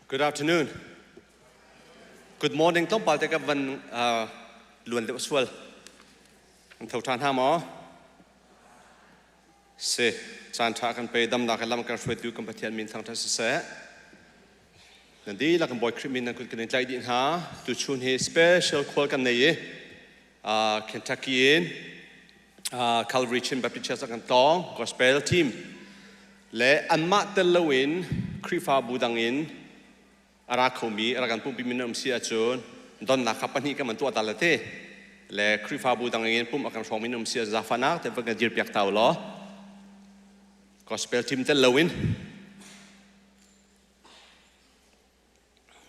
Good afternoon. Good morning tlawmpal te ka van luan deuh sual. An tho ṭhan hna maw? Si, caan ṭha kan pe damnak he lam kan hruaitu kan Pathian min thangṭhat siseh. Nan dihlak in Bawi Khrih min nan kut kan in tlaih dih hna. Tuchun hi special call kan nei i Kentucky in Calvary Chin Baptist Church ah kan tlawng gospel team le anmah tel loin Khrihfabu dang in a ra khomi a ra kan pumpi mi um si ahcun donnak kha pahnih kan man tuah ta le te le Khrihfabu dang in pumh a kan hrawng mi um si ahcun zaangfahnak te van kan dir piak ta u law gospel team tel loin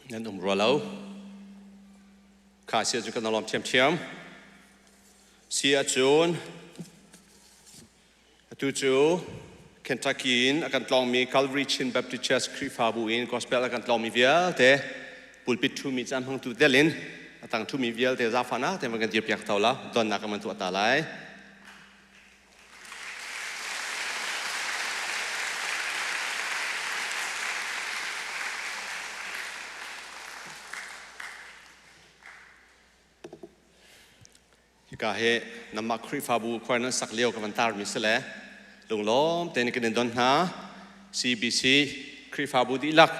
Nan um rua lo. Kha si ahcun kan lawm ṭhiamṭhiam. Si ahcun atu cu Kentucky in a kan tlawngmi Calvary Chin Baptist Church Khrihfabu in gospel a kan tlawngmi vialte pulpit ṭhumi caan hmangtu tel in a tang ṭhumi vialte zaangfahnak tein van kan dirpiak to la donnak kan van tuah ta lai. Hika hi namah Khrihfabu khuar nan sak lio ka van tarmi si le lunglawm tein kan in don hna. CBC Khrihfabu dihlak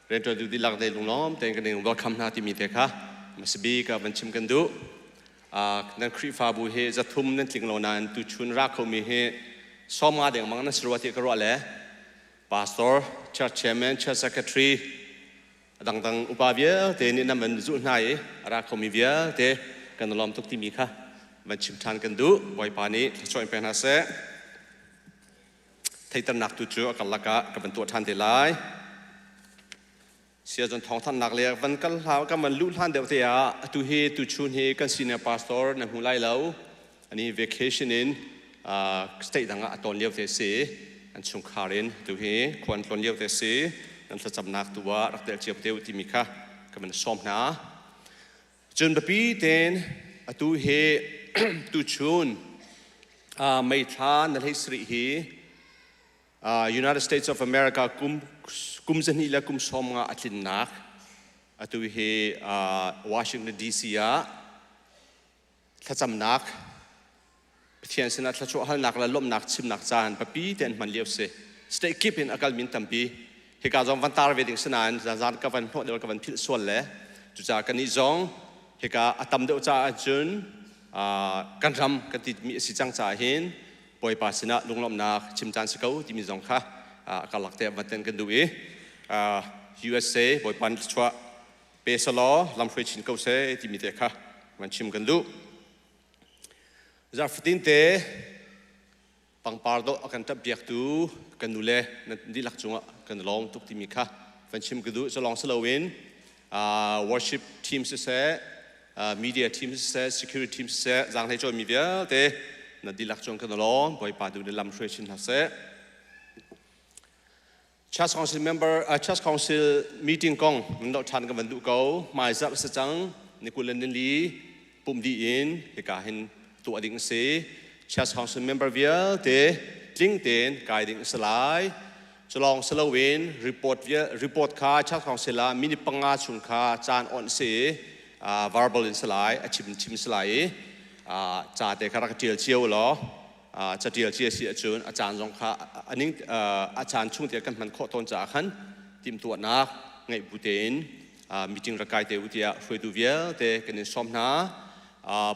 rianṭuantu dihlak te lunglawm tein kan in welcome hna timi te kha hmasabik ah van chim kan duh. Nan Khrihfabu hi zathum nan tling lo nain tuchun ra khomi hi 50 dengmang nan si rua ti ka ruah le pastor, church chairman, church secretary, a dangdang upa vialte nih nan van zulh hna i a ra khomi vialte kan lawm tuk timi kha van chim ṭhan kan duh. Bawipa nih thluachuah in pe hna seh. Theiternak tu cu a karlak ah ka van tuah ṭhan te lai. Siazun thawngthanhnak le van kal hla kan van luh hlan deuh te ah atu hi tuchun hi kan senior pastor na hmu lai lo. Ani vacation in state dang ah a tawn lio te si. An chungkhar in tu hi khuan tlawn lio te si. Nan thlacamnak tu ah rak tel cio te u timi kha ka van sawm hna. Cun biapi tein atu hi tuchun May thla na hlei sarih hi United States of America kum kum zahnih le kum 50 a tlinnak atu hi Washington DC ah thlacamnak Pathian sinah thluachuah halnak le lawmhnak chimnak caan papi te an hman lio si. State kip in a kal min tampi hika zong van tar ve ding sinain zan ka van hnawh deuh ka van philh sual le cucaah kannih zong hika a tam deuh caah cun kan ram kan ti mi a si cang caah hin Bawipa sinah lunglawmhnak chim caan si ko timi zong kha a karlak te van ten kan duh i USA Bawipa nih thluachuah pe selaw lamhruai chin ko seh timi te kha van chim kan duh. Zarhfatin te pangpar dawh a kan ṭap biaktu kan nule nan dihlak cungah kan lawm tuk timi kha van chim ka duh. Culawng si loin worship team siseh, media team siseh, security team siseh, zaanghlei cawimi vialte na dihlak cung kan lawm. Bawipa tu nih lam hruai chin hna seh. Church Council member Church Council meeting kong nan doh ṭhan kan van duh ko. Hmai zarh si cang ni 20 le nili pumh dih in hika hin tuah ding a si. Church Council member vialte tling tein kai ding a si lai. Culawng si loin report report kha Church Council ah minute 5 chung kha caan onh si i verbal in si lai, a chim chim si lai i ca te kha rak ṭial cio law catial cia si ahcun a caan zong kha a ning a caan chung te kan hman khawh tawn caah khan timhtuahnak ngeih bu tein meeting rak kai te u tiah hruaitu vialte kan in sawm hna.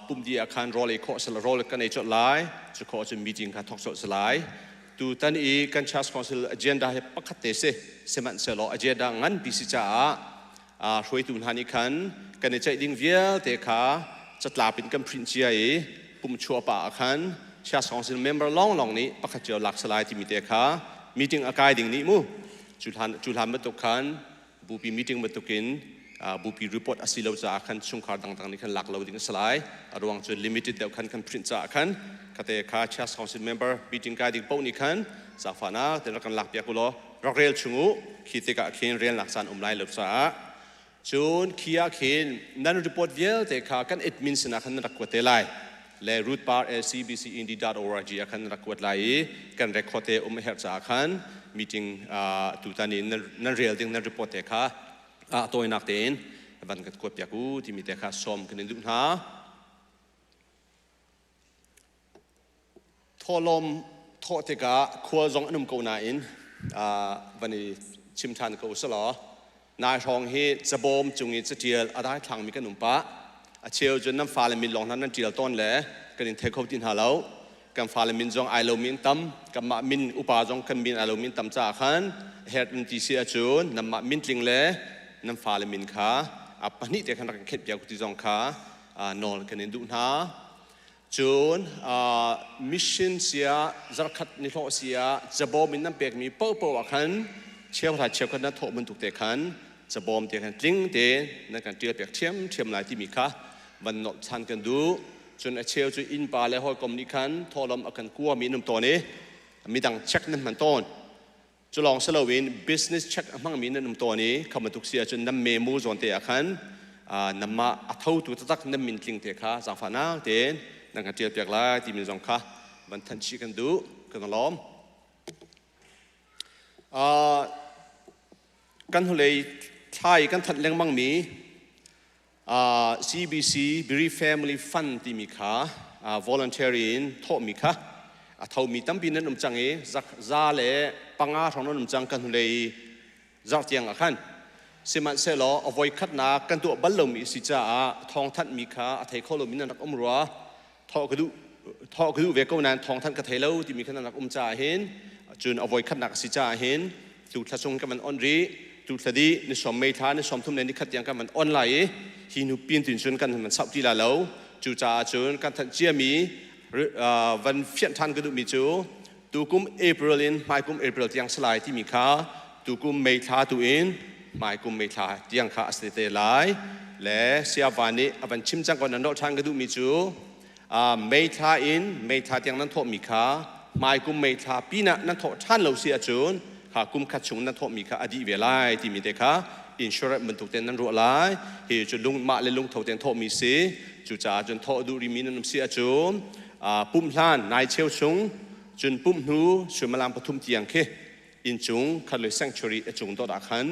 Pumh dih ah khan rawl ei khawh rawl kan ei colh lai, cu khawh cun meeting kha thawk colh si lai. Tutan i kan Church Council agenda hi pakhat te si, sihmanhsehlaw agenda nganpi si caah hruaitu hna nih khan kan i ceih ding vialte kha catlap in kan print cia i pumchuah pa ah khan Church Council member lawnglawng nih pakhat cio lak si lai timi te kha meeting a kai ding nih mu cu hlan bantuk khan bupi meeting bantukin bupi report a si lo caah khan chungkhar dangdang nih khan lak lo ding a si lai. A ruang cu limited deuh khan kan print caah khan khate kha Church Council member meeting kai ding paoh nih khan zaangfahnak ten rak kan lak piak u law rak rel chung u. Khi tikah khin relnak caan um lai lo caah cun khi ah khin nan report vialte kha kan admin sinah khan nan rak kuat te lai le rootparlcbcindy.org ah khan nan rak kuat lai i kan record te um a herh caah khan. meeting tutan i nan rel ding nan report te kha a tawinak tein van kan kuat piak u timi te kha sawm kan in duh hna. Thawhlawm thawh tikah khual zong an um ko nain van i chim ṭhan ko usalaw nai hrawng hi cabawm cung i catial a daithlangmi kan um pah. A cheu cun nan fale min lawng hna nan ṭial tawn le kan in thei kho ti hna lo. Kan fale min zong ai lomi an tam. Kanmah min upa zong kan min ai lomi an tam caah khan herh in ti si ahcun nanmah min tling le nan fale min kha a pahnih te khan rak kan khenh piak ti zong kha nawl kan in duh hna. Cun mission sia zarkhat nihlawh sia cabawm in nan pekmi paohpaoh ah khan cheuhra cheukhat nan thawh bantuk te khan cabawm te khan tling te nan kan ṭial piak ṭhiamṭhiam lai timi kha van nolh ṭhan kan duh. Cun a cheu cu innpa le hawikom nih khan thawhlawm a kan kuami an um tawn i midang check nan hman tawn. Cu lawng si loin business check a hmangmi nan um tawn i kha bantuk si ahcun nan memo zawn te ah khan nanmah a thotu taktak nan min tling te kha zaangfahnak tein nan kan ṭial piak lai timi zong kha van thanh chih kan duh. Kan lawm. Kan hnulei thla i kan thanh lengmangmi CBC Biri Family Fund timi kha voluntary in thawhmi kha a thomi tampi nan um cang i za le panga hrawng nan um cang kan hnulei zarh tiang ah khan. Sihmanhsehlaw a voi khatnak kan tuah bal lomi si caah thawngthanhmi kha a thei kho lomi nan rak um rua. Thawh ka duh thawh ka duh ve ko nain thawngthanh ka thei lo timi khan an rak um caah hin, cun a voi khatnak a si caah hin tu thla chung kan van on rih. Tu thla dih ni sawm May thla ni 30 le ni khat tiang kan van on lai i hi hnu pin tin cun kan van sauh ti la lo. Cucaah cun kan thanh ciami van fianh ṭhan ka duhmi cu tukum April in hmaikum April tiang salai timi kha tukum May thla tu in hmaikum May thla tiang kha a si te lai. Le siava nih a van chim cang ko nan rawh ṭhan ka duhmi cu May thla in May thla tiang nan thawhmi kha hmaikum May thla pinah nan thawh ṭhan lo si ahcun kha kum khat chung nan thawhmi kha a dih ve lai timi te kha insurance bantuk ten nan ruah lai. Hi cu lung mah le lungtho ten thawhmi si. Cucaah cun thawh duh rimi nan um si ahcun pumh hlan nai cheu chung, cun pumh hnu suimilam 3 tiang khi inncung khat le sanctuary a cung dot ah khan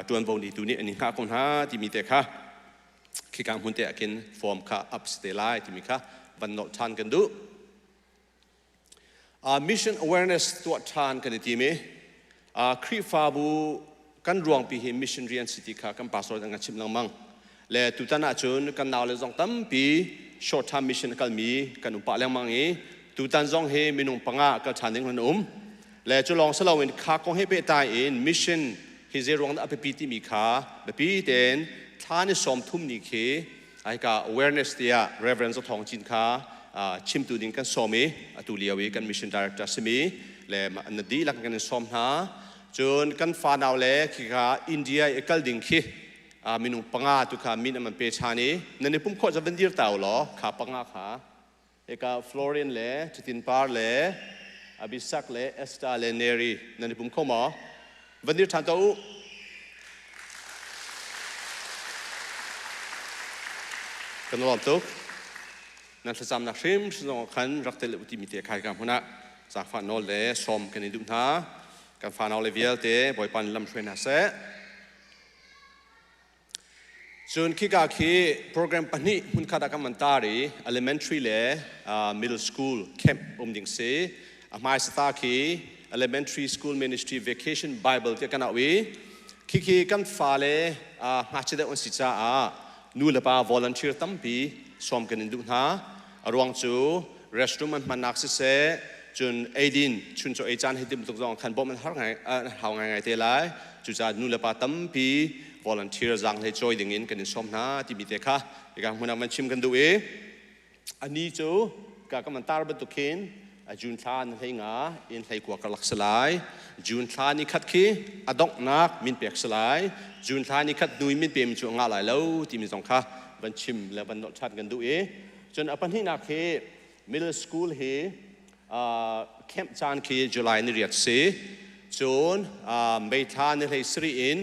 ṭuanvo ni tu nih an i hngah ko hna timi te kha khika hmun te ah khin form kha up si te lai timi kha van nolh ṭhan kan duh. Mission awareness tuah ṭhan kan i tim i Khrihfabu kan ruangpi hi mission rian si ti kha kan pastor an kan chimh lengmang le tutan ahcun kan nau le zong tampi short term mission a kalmi kan um pah lengmang i tutan zong hi minung panga kal ṭhan ding an um le cu lawng si loin kha kong he pehtlai in mission hi zei ruang dah a biapi timi kha biapi tein thla ni 30 ni khi aika awareness tiah Reverend Zathawng Cin kha chimtu ding kan sawm i atu lio i kan mission director simi le na dihlak kan in sawm hna. Cun kan fanau le khika India i kal ding khi minung panga tu kha min an pe ṭhan i nan i pum khawh ca van dir ta u law. Kha panga kha hika Florin le Chitin Par le Abisak le Esther le Neri, nan i pum kho maw? Van dir ṭhan to u. Kan lawm tuk. Nan thlacamnak hrimhrim zong khan rak tel u timi te khai ka hmun ah zaangfah nawl le sawm kan in duh hna. Kan fanau le vialte Bawipa nih lam hruai hna seh. Cun khika khi program pahnih hmunkhat ah kan van tar i elementary le middle school camp um ding si. A hmaisata khi elementary school ministry vacation bible tiah kan auh i khikhi kan fale ngakchia deuh an si caah nu le pa volunteer tampi sawm kan in duh hna. A ruang cu restroom an hmannak siseh, cun eidin chuncaw ei caan hei ti bantuk zong khan bawmh an har ngai an hau ngaingai te lai. Cucaah nu le pa tampi volunteer zaanghlei cawi ding in kan in sawm hna timi te kha hika hmun ah van chim kan duh i ani cu ka kan van tar bantuk khin June thla ni 15 in 19 karlak si lai. June thla ni khat khi a donghnak min pek si lai. June thla ni khat hnu in min pe mi cu a ngah lai lo timi zong kha van chim le van nolh ṭhan kan duh i cun a pahnihnak hi middle school hi camp caan khi July ni 8 si. Cun May thla ni 17 in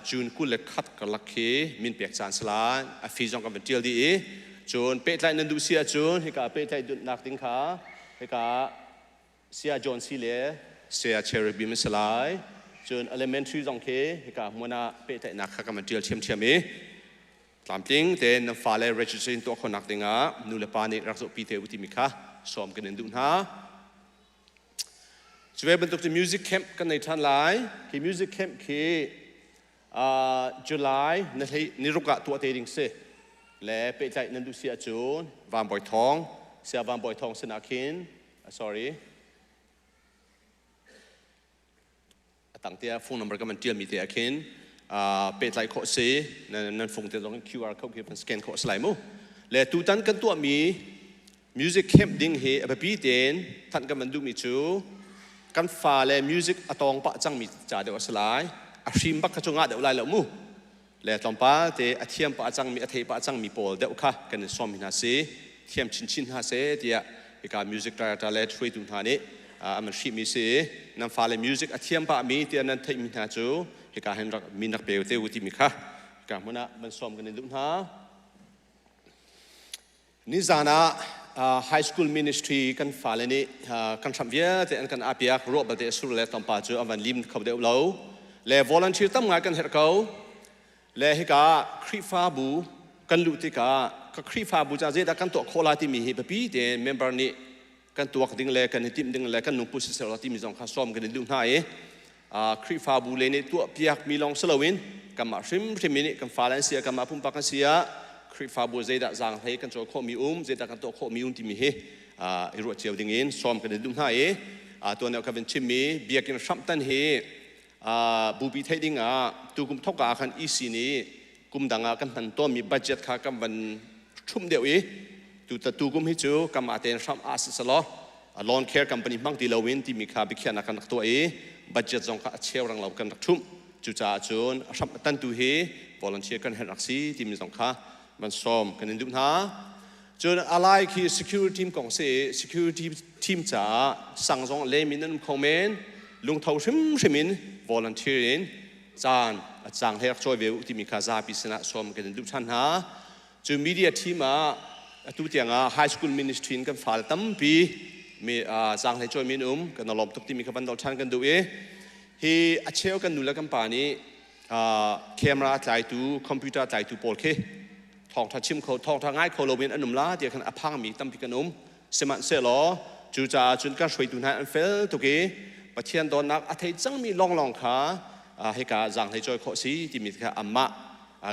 June 21 karlak khi min pek caan si lai. A fee zong kan van ṭial dih i cun pehtlaih nan duh si ahcun hika pehtlaih duhnak ding kha hika Saya John C le Saya Cherubim a si lai. Cun elementary zong khi hika hmun ah pehtlaihnak kha kan van ṭial ṭhiamṭhiam i tlamtling tein nan fale registration tuah khawhnak dingah nu le pa nih rak zohpi te u timi kha sawm kan in duh hna. Cu ve bantuk cu music camp kan nei ṭhan lai. Hi music camp khi July na hlei ni ruk ah tuah te ding si. Le pehtlaih nan duh si ahcun Van Bawi Thawng, Saya Van Bawi Thawng sinah khin, sorry, a tang te ah phone number kan van ṭialmi te ah khin pehtlaih khawh si. Nan phone te zong QR code khi van scan khawh si lai mu. Le tutan kan tuahmi music camp ding hi a biapi tein thanh kan van duhmi cu kan fale music a tawng pah cangmi ca deuh a si lai. A hrim bak kha cu ngah deuh lai lo mu. Le tlawmpal te a thiam pah cangmi, a thei pah cangmi pawl deuh kha kan in sawm hna si. Thiam chinchin hna seh tiah hika music director le hruaitu hna nih an van hrihmi si. Nan fale music a thiam pahmi tiah nan theihmi hna cu hika hin rak min rak pe te u timi kha hika hmun ah van sawm kan in duh hna. Nizan ah high school ministry kan fale nih kan hramh vialte an kan apiak. Ruah balte a sur le tlawmpal cu an van lim kho deuh lo le volunteer tam ngai kan herh ko. Le hika Khrihfabu kan luh tikah ka Khrihfabu ca zeidah kan tuah khawh lai timi hi biapi tein member nih kan tuak ding le kan i timh ding le kan lungput siseh timi zong kha sawm kan i duh hna i Khrihfabu le nih tuahpiakmi lawng si loin kanmah hrimhrim nih kan fale an si ah, kanmah pumpak kan si ah, Khrihfabu zeidah zaanghlei kan cawl khawhmi um, zeidah kan tuah khawhmi um timi hi i ruah cio ding in sawm kan i duh hna i tuan deuh ka van chimmi biakinn hramhtan hi bupi theih ding ah tukum thok ah khan EC nih kum dang ah kan hman tawnmi budget kha kan van ṭhumh deuh i tu kum hi cu kamah tein hram ah si selaw lawn care company hmang ti loin timi kha biakhiahnak kan rak tuah i budget zong kha a cheu rang lo kan rak ṭhumh. Cucaah cun a hram a tantu hi volunteer kan herh rak si timi zong kha van sawm kan in duh hna. Cun alai khi security team kong si. Security team caah sang zong lem in an um kho men. Lungtho hrimhrim in volunteer in caan a cang he rak cawi ve u timi kha zapi sinah sawm kan in duh ṭhan hna. Cu media team ah atu tiangah high school ministry in kan fale tampi mi zaanghlei cawimi an um. Kan lawm tuk timi kha van dol ṭhan kan duh i hi a cheu kan nu le kan pa nih camera tlaitu, computer tlaitu pawl khi thawngṭha chim kho, thawngṭha ngai kho loin an um la tiah khan a phangmi tampi kan um. Sihmanhsehlaw cucaah cun kan hruaitu hna an fel tuk i Pathian dawtnak a thei cangmi lawnglawng kha hika zaanghlei cawi khawh si timi kha amah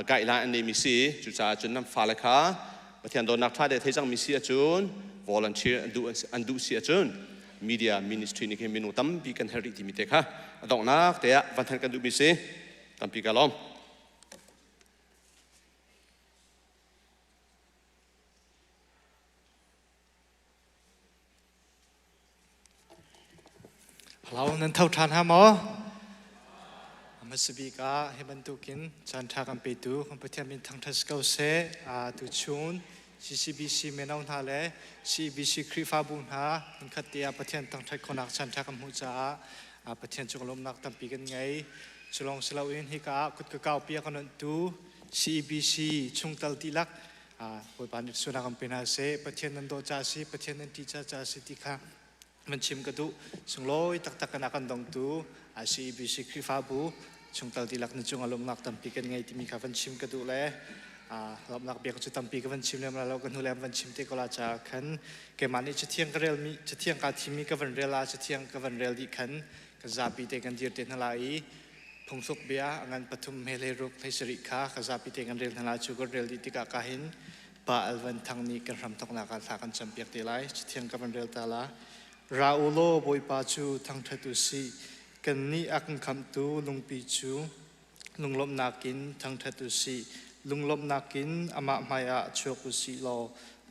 guideline an neimi si. Cucaah cun nan fale kha Pathian dawtnak ṭha te thei cangmi si ahcun, volunteer an duh si ahcun media ministry nih khin minung tampi kan herh rih timi te kha a donghnak te ah van thanh kan duhmi si. Tampi ka lawm. Hello, nan tho ṭhan ha maw? Hmasabik ah hi bantukin caan ṭha kan petu kan Pathian min thangṭhat si ko seh. Tuchun CCBC mino hna le CEBC Khrihfabu hna hmunkhat te ah Pathian thangṭhat khawhnak caan ṭha kan hmuh caah Pathian cung lawmhnak tampi kan ngei. Cu lawng si loin hika ah kut ka kaupi a kan onhtu CEBC chungtel dihlak Bawipa nih sualnak kan pe hna seh. Pathian nan dawt caah si, Pathian nan ṭih caah si ti kha van chim ka duh. Sunglawi taktak in a kan dongtu ICEBC Khrihfabu chungtel dihlak na cungah lawmhnak tampi kan ngei timi kha van chim ka duh le lawmhnak bia cu tampi ka van chim lem lo, ka hnu lem van chim te ko la caah khan keimah nih cathiang ka relmi, cathiang kaa thimmi ka van rel ah, cathiang ka van rel dih khan kan zapi te kan dir te hna lai i phungthluk bia a ngan pathum he 16 17 kha ka zapi te kan rel hna lai. Cu kan rel dih tikah ka hin Pa Alvan Thang nih kan hramthoknak ah thla kan campiak te lai. Cathiang ka van rel ta la. Ra u law Bawipa cu thangṭhat u sih, kannih a kan khamhtu lungpi cu lunglawmhnak in thangṭhat u sih. Lunglawmhnak in amah hmaiah chuak u sih law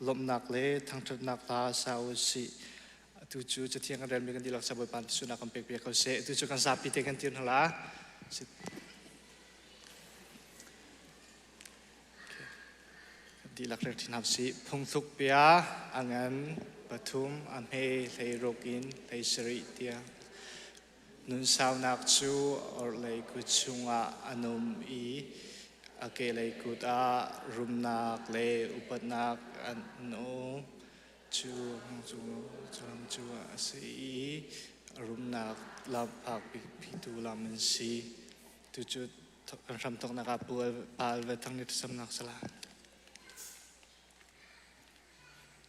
lawmhnak le thangṭhatnak hla sa u sih. Atu cu Cathiang kan relmi kan dihlak sa Bawipa sunak kan pek piak ko seh. Atu cu kan zapi te kan tir hna la. Kan dihlak rel ṭhin hna sih. Phungthluk bia a ngan pathum a hme 16 in 17 tiang. Nunsaunak cu orhlei kut chungah a num i a kehlei kut ah rumnak le upatnak an um. Cu cu a si i Rumnak lam phak pitu lam an si. Tucu kan hramthawknak ah Pu Pa Alve Thang nih thlacamnak sala.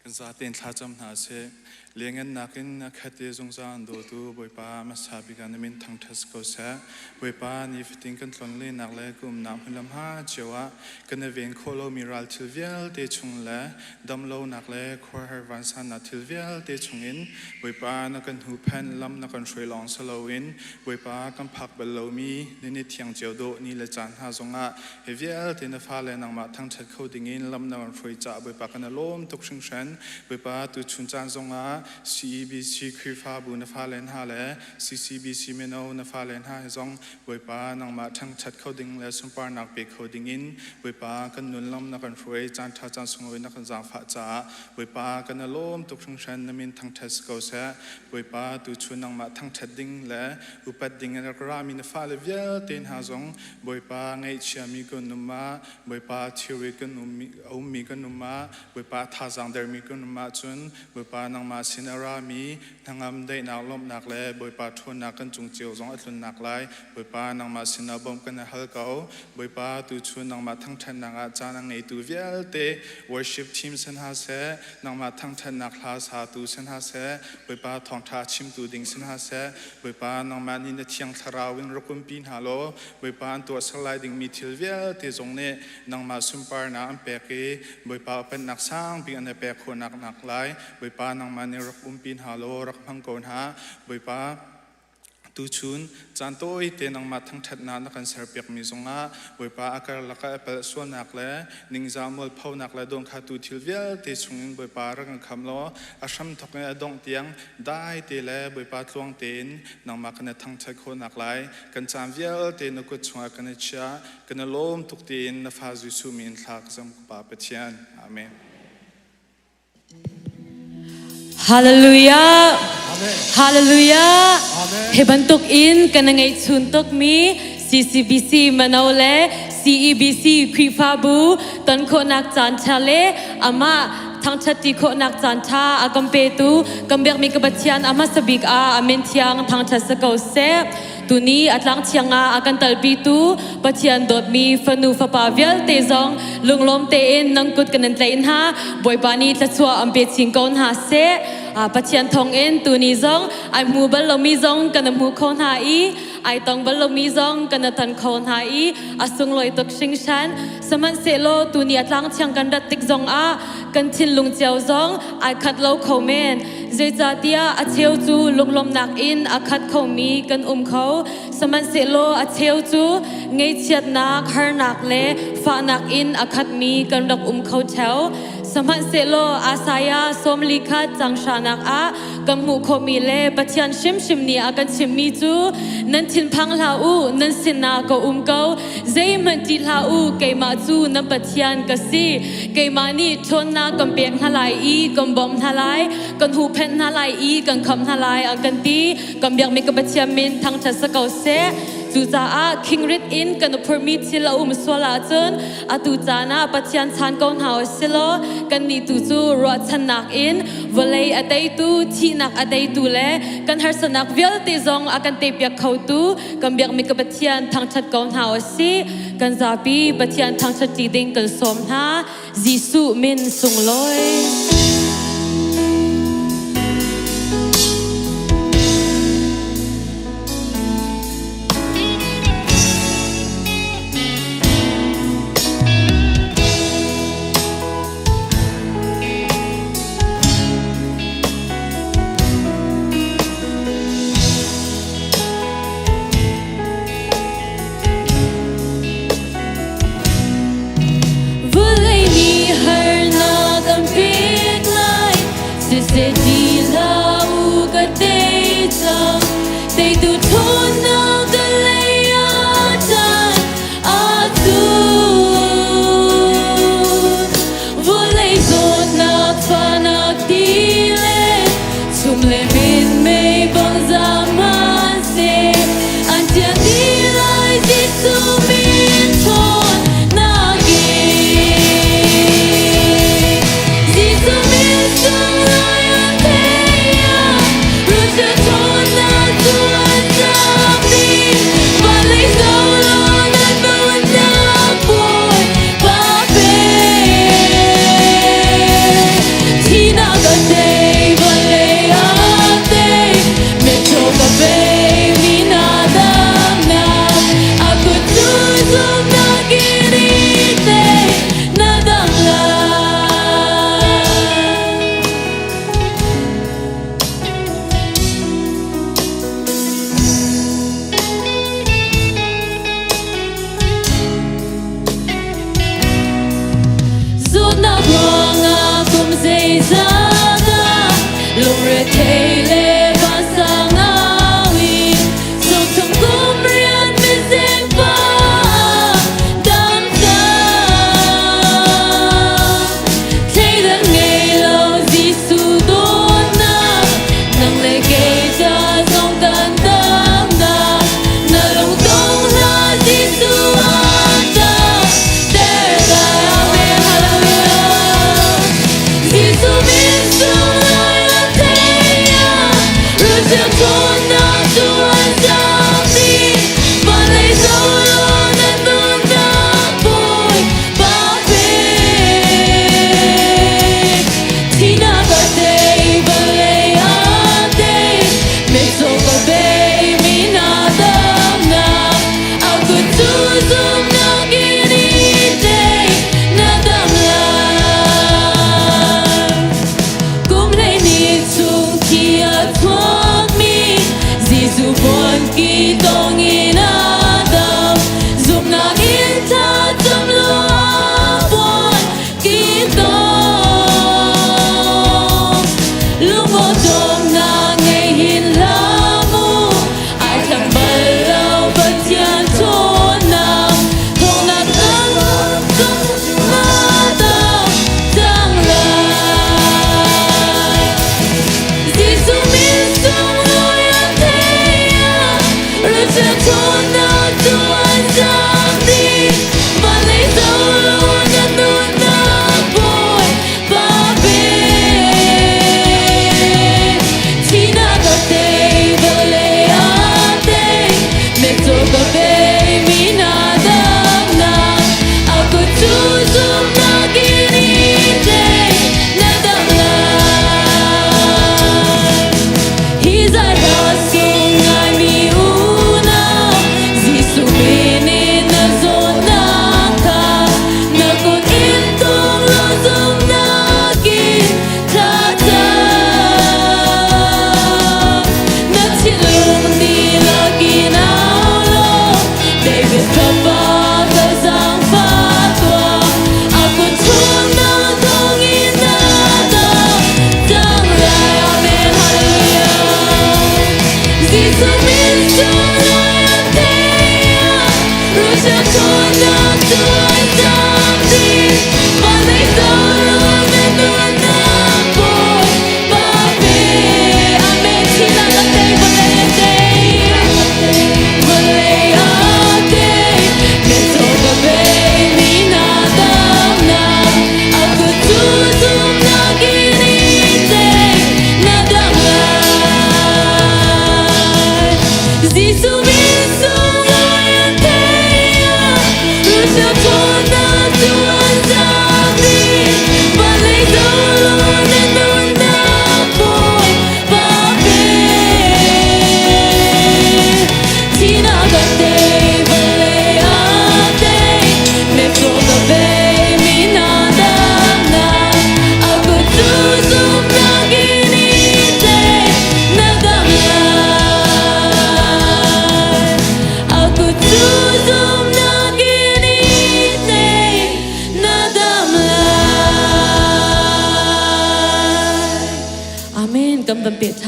Kan zaten thlacam hna seh. Liangngannak in a khat i zungzal an dawtu Bawipa hmasa bik ah na min thangṭhat ko seh. Bawipa, nifatin kan tlonlennak le ka umnak hmunlam ha cio ah kan i ven khawh lomi ral thil vialte chung le damlonak le khuaruahhar vansannak thil vialte chungin Bawipa na kan huhphenh, lam na kan hruai lawng si loin Bawipa kan phak bal lomi na ni thiang cio dawh ni le caan hna zongah hi vialte na fale nangmah thangṭhat kho dingin lam na kan hruai caah Bawipa kan i lawm tuk hringhran. Bawipa tuchun caan zongah CEBC Khrihfabu na fale hna le CCBC mino na fale hna he zong Bawipa nangmah thangṭhat kho ding le sunparnak pe kho dingin Bawipa kan nun lam na kan hruai caan ṭha caan sunglawi na kan zaangfah caah Bawipa kan i lawm tuk hringhran. Na min thangṭhat si ko seh. Bawipa tuchun nangmah thangṭhat ding le upat ding in rak rami na fale vialte hna zong Bawipa ngaihchiami kan um ah Bawipa thilri kan ummi kan um ah Bawipa thazaang dermi kan um ahcun Bawipa nangmah sin a rami hnangam daihnak lawmhnak le Bawipa ṭhawnnak kan cung cio zong a tlunnak lai Bawipa nangmah sinah bawmh kan hal ko. Bawipa tuchun nangmah thangṭhatnak ah caan a ngeitu vialte worship team sin hna seh, nangmah thangṭhatnak hla satu sin hna seh, Bawipa thawngṭha chimtu ding sin hna seh, Bawipa nangmah nih na thiang thlarau in rak umpi hna law Bawipa an tuahser lai dingmi thil vialte zong nih nangmah sunparnak an pek i Bawipa pennak sangbik an i pek khawhnak nak lai Bawipa nangmah nih rak umpi hna law rak hmang ko hna. Bawipa tuchun caan tawite nangmah thangṭhatnak na kan serpiakmi zongah Bawipa a karlak ah a palh sualnak le ningzah mualphonak le dawnkhantu thil vialte chungin Bawipa rak kan kham law a hramthawk in a dongh tiang dai te le Bawipa tluang tein nangmah kan i thangṭhat khawhnak lai kan caan vialte na kut chungah kan i chiah. Kan i lawm tuk tiin na fa Jesuh min thla ka cam ka Pa Pathian. Amen. Hallelujah. Hallelujah. Hi bantuk in kan ngeihchun tukmi CCBC Mano le CEBC Khrihfabu ton khawhnak caan ṭha le amah thangṭhat ti khawhnak caan ṭha a kan petu kan biakmi ka Pathian a hmasa bik ah a min thiang thangṭhat si ko seh. Tuni a tlang thiang ah a kan talpitu Pathian dawtmi fanu fapa vialte zong lunglawm tein nang kut kan in tlaih hna. Bawipa nih thluachuah an pe chin ko hna seh. Pathian thawngin tuni zong ai hmu bal lomi zong kan hmu kho hna i ai tong bal lomi zong kan ton kho hna i a sunglawi tuk hringhran. Sihmanhsehlaw tuni a tlang thiang kan rat tik zong ah kan thinlung cio zong ai khat lo kho men. Zeicahtiah a cheu cu lunglawmhnak in a khat khomi kan um kho. Sihmanhsehlaw a cheu cu ngaihchiatnak, harnak le fahnak in a khatmi kan rak um kho ṭheo. Sihmanhsehlaw Isaiah 41 cang hranak ah kan hmuh khawhmi le Pathian hrimhrim nih a kan chimhmi cu nan thinphang hlah u, nan sinah ka um ko. Zeihmanh ṭih hlah u, keimah cu nan Pathian ka si. Keimah nih ṭhawnnak kan pek hna lai i kan bawmh hna lai, kan huhphenh hna lai i kan khamh hna lai, an kan ti. Kan biakmi ka Pathian min thangṭhat si ko seh. Cucaah khingrit in kan phurmi thil a um sual ahcun atu caan ah Pathian chan ko hna u silaw kannih tu cu ruahchannak in vawlei a teitu, thihnak a teitu le kan harsatnak vialte zong a kan teipiak khotu kan biakmi ka Pathian thangṭhat ko hna u sih. Kan zapi Pathian thangṭhat ṭi ding kan sawm hna. Jesuh min sunglawi. Vulei nih harnak an pek lai.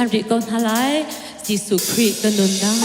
ṭhan rih ko hna lai. Jesuh Khrih ka nunnak.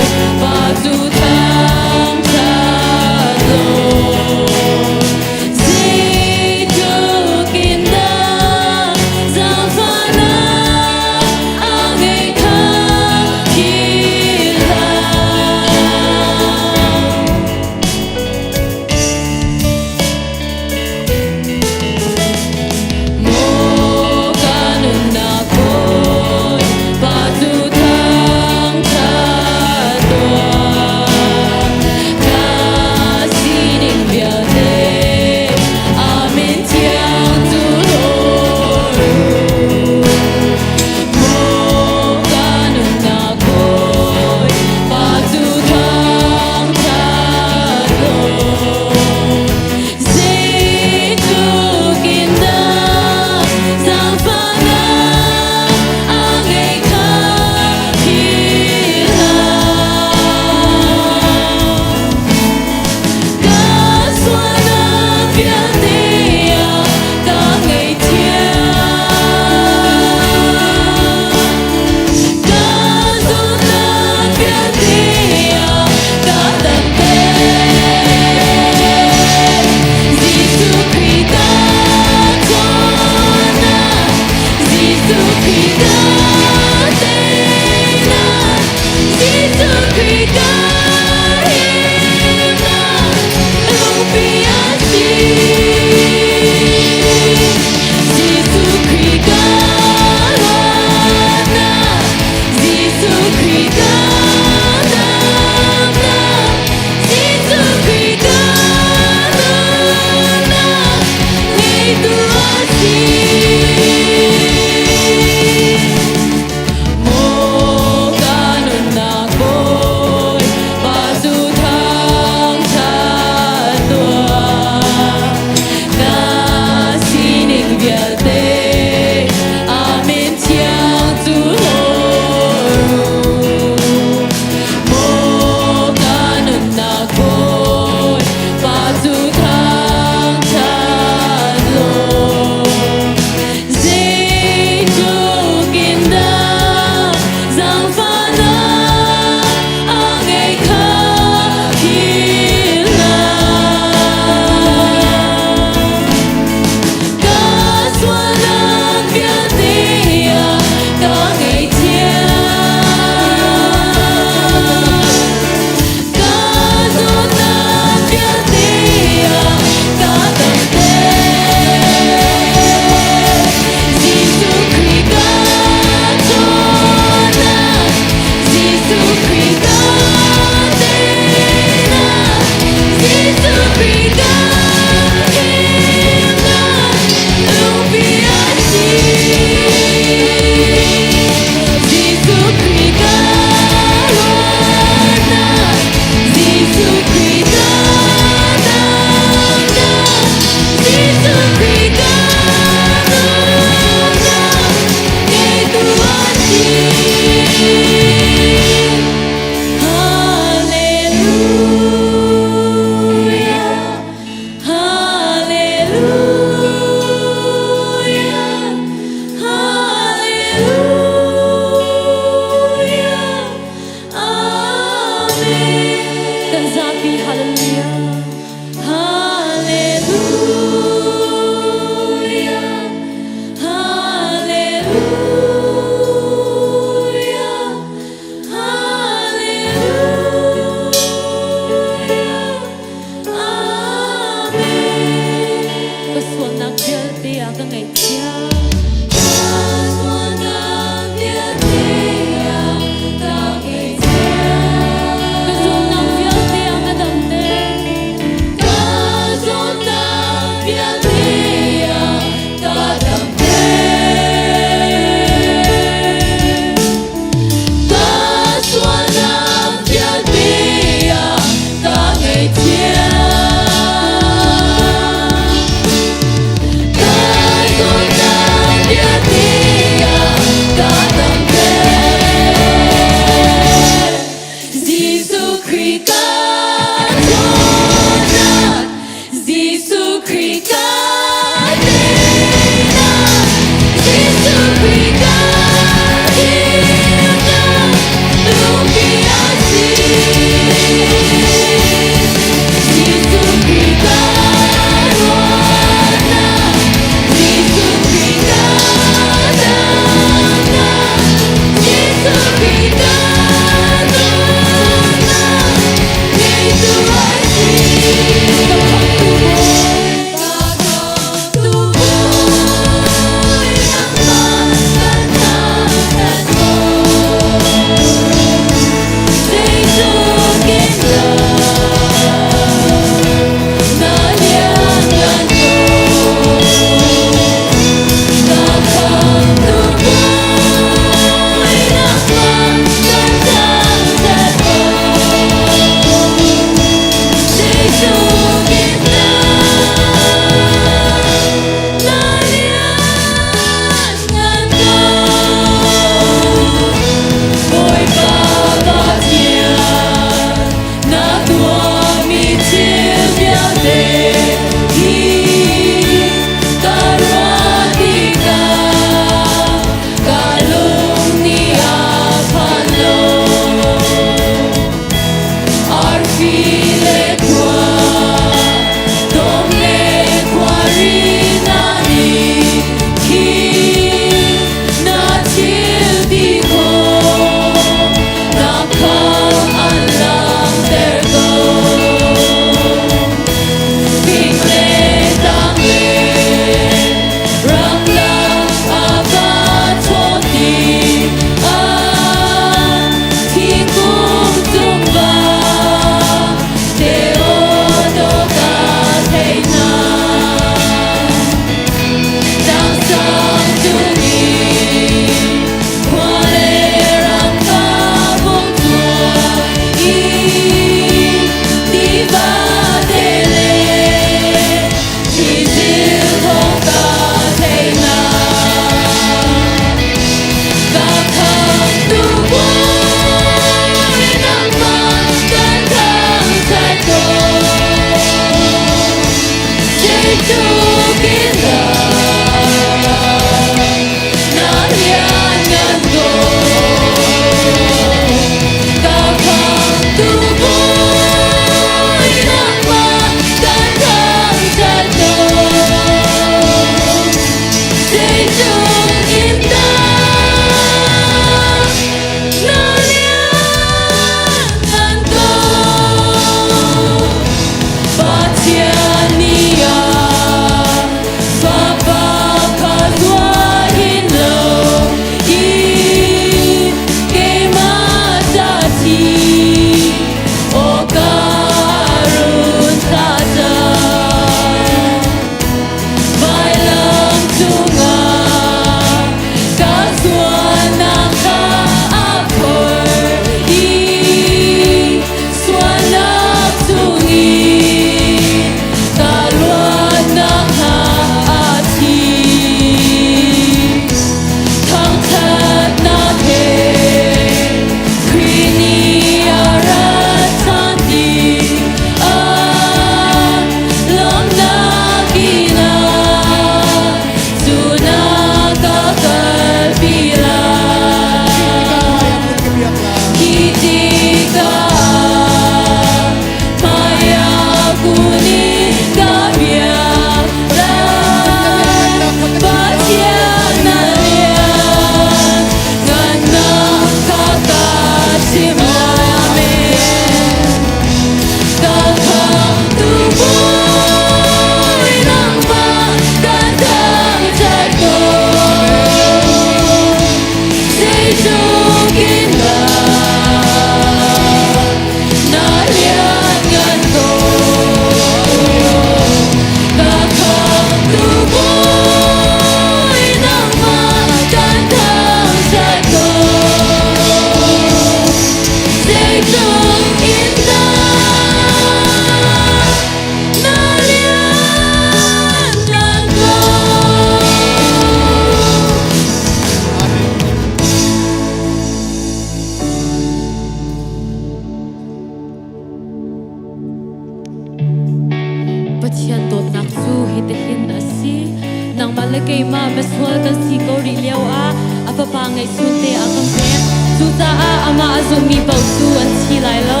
keimah misual kan si ko rih lio ah a fapa ngeihchun te a kan pek. Cucaah amah a zummi paoh cu an thi lai lo,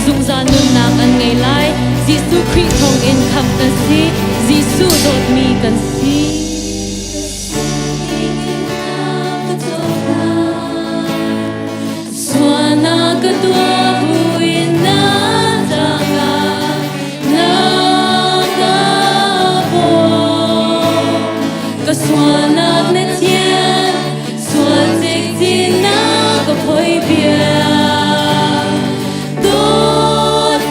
zungzal nunnak an ngei lai. Jesuh Khrih thawngin khamh kan si, Jesuh dawtmi kan si. Sualnak ka tuah buin na tangah na ka bawm. Ka sualnak na thian, sual cikcin na ka phoih piak. Dawtnak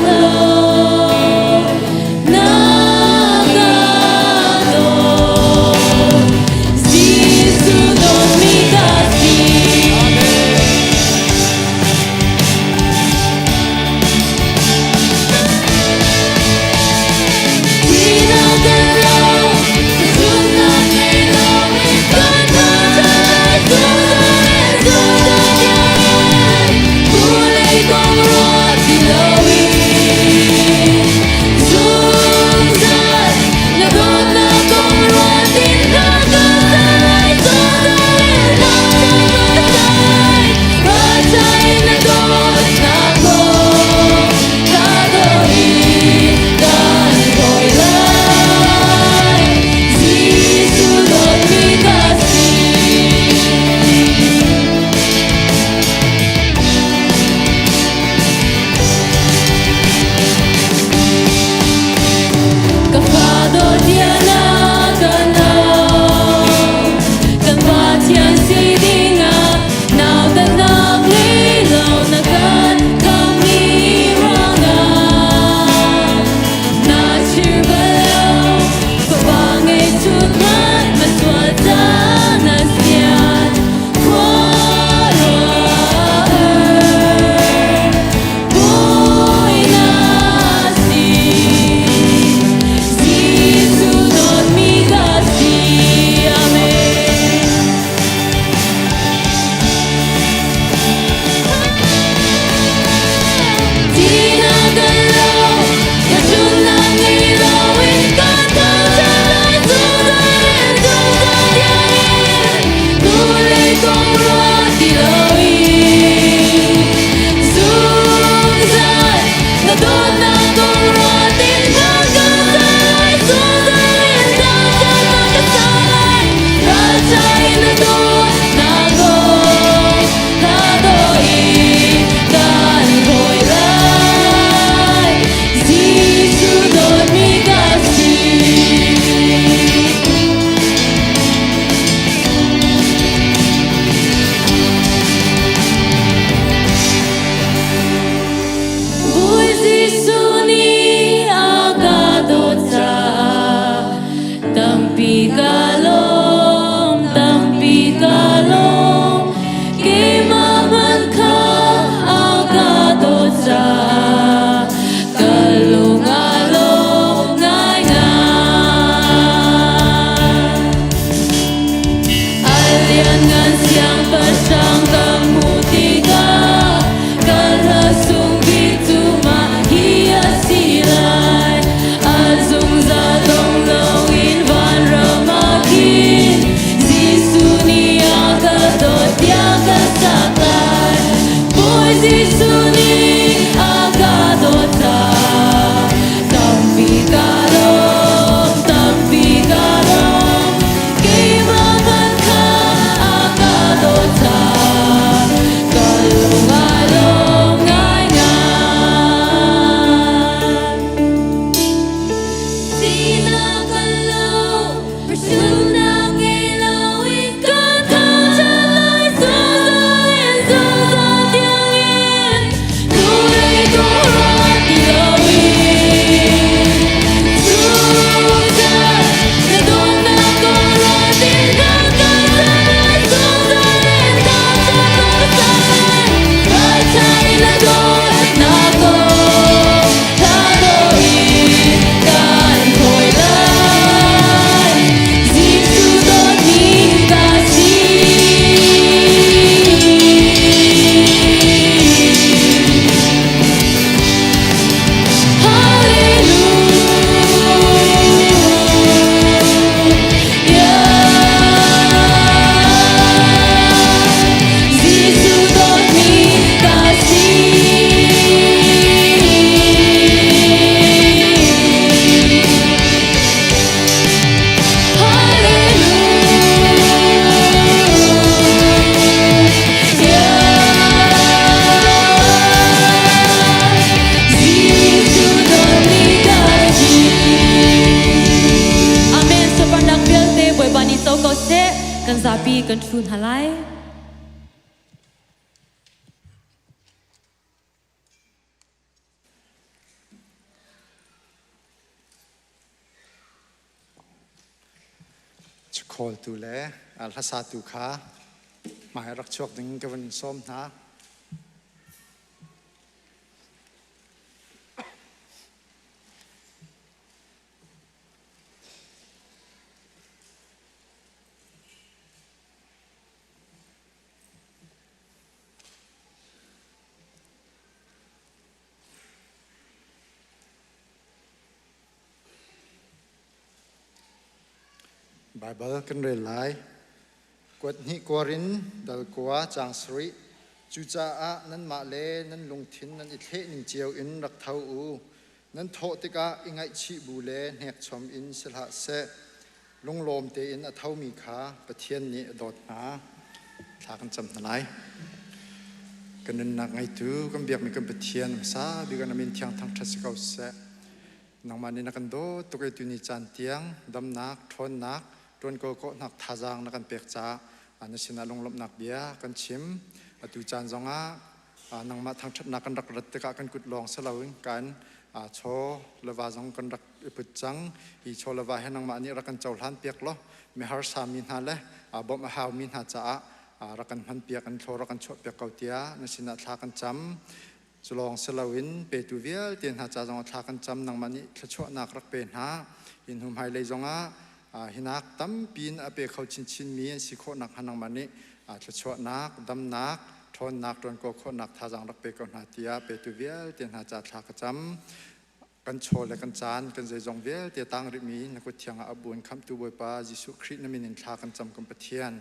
law na ka dawt. Jesuh dawtmi ka si. Ka fa dawt na ka nau, kan Pathian si dingah nautatnak ngei lo na kan khammi ruangah. Na chir bal lo, fapa ngeihchun hmanh masual ca na sian khuaruahhar. Bawi na si, Jesuh dawtmi ka si. Amen. Jesuh dawtmi ka si. Bawi Jesuh nih a ka dawt caah tampi ka lawm, tampi ka lawm. Keimah hmanh kha a ka dawt caah ka lung a lawm ngaingai. A lianngan siangpahrang ka hmuh tikah ka hla sung bik cu mah hi a si lai. A zungzal dong loin vanram ah khin Jesuh nih a ka dawt tiah ka sak lai. Bawi Jesuh nih a ka dawt caah tampi ka lawm, tampi ka lawm. Keimah hmanh kha a ka dawt caah ka lung a lawm ngaingai. Sinak kan lo, Sunnak ngei loin kan thangṭhat lai zungzal in zungzal tiangin. Khawltu le hlasatu kha hmai rak chuak ding ka van sawm hna. Baibal kan rel lai. Kuat hnih kuarin dal kua caang sarih. Cucaah nanmah le nan lungthin nan i thleh ning cio in rak tho u. Nan thawh tikah i ngaihchih bu le hnekchom in si hlah seh. Lunglawm tein a thomi kha Pathian nih a dawt hna. Thla kan cam hna lai. Kan nunnak ngeitu kan biakmi kan Pathian hmasa bik ah na min thiang thangṭhat si ko seh. Nangmah nih na kan dawt tuk i tuni caan tiang damnak, ṭhawnnak, ṭuan kawl khawhnak thazaang na kan pek caah na sinah lunglawmhnak bia kan chim. Atu caan zongah nangmah thangṭhatnak kan rak rat tikah kan kut lawng si loin kan chaw le va zong kan rak i put cang. Hi chaw le va he nangmah nih rak kan cohlan piak law miharsa mi hna le bawmh a haumi hna caah rak kan hman piak, an thlaw rak kan chuah piak ko tiah na sinah thla kan cam. Cu lawng si loin petu vialte hna ca zongah thla kan cam nangmah nih thluachuahnak rak pe hna. Hi hnu hmailei zongah hinak tampi in a pe kho chinchinmi an si khawh nakhnga nangmah nih thluachuahnak, damnak, ṭhawnnak, ṭuankaw khawhnak thazaang rak pe ko hna tiah petu vialte hna ca thla ka cam. Kan chaw le kan caan, kan zeizong vialte tang rihmi na kut thiang ah a buan khamhtu Bawipa Jesuh Khrih na min in thla kan cam kan Pathian.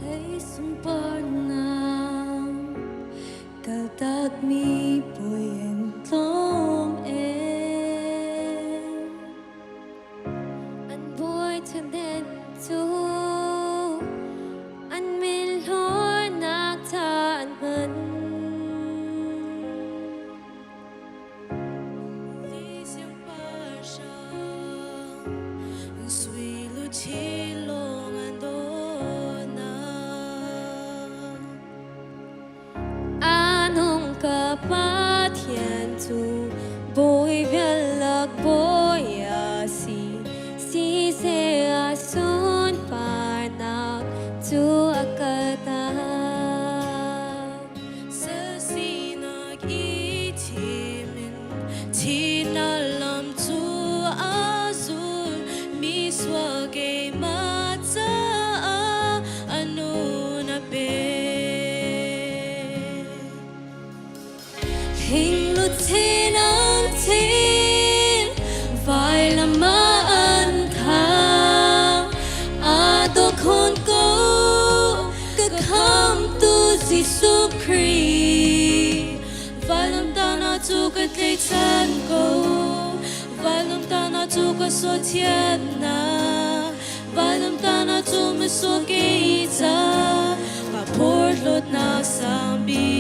Lei sunparnak kaltakmi puai an tlawm em. An buai ṭhaden cu an min hlornak tha an hman. Anung ka Pathian cu bawi vialak bawi a si siseh a sunparnak cu a ka ta. Sinak i thim in thihnak lam cu a zul mi sual keimah caah a nun a pe. Hinglutin an thin, vailam ah an thang. Aa dawh khun ko, ka khamtu Jesuh Khrih. Vailam tana cu ka tlaihchan ko, vailam tana cu ka sawthiannak, vailam tana cu misual kei ca ka phorhlawtnak sangbi.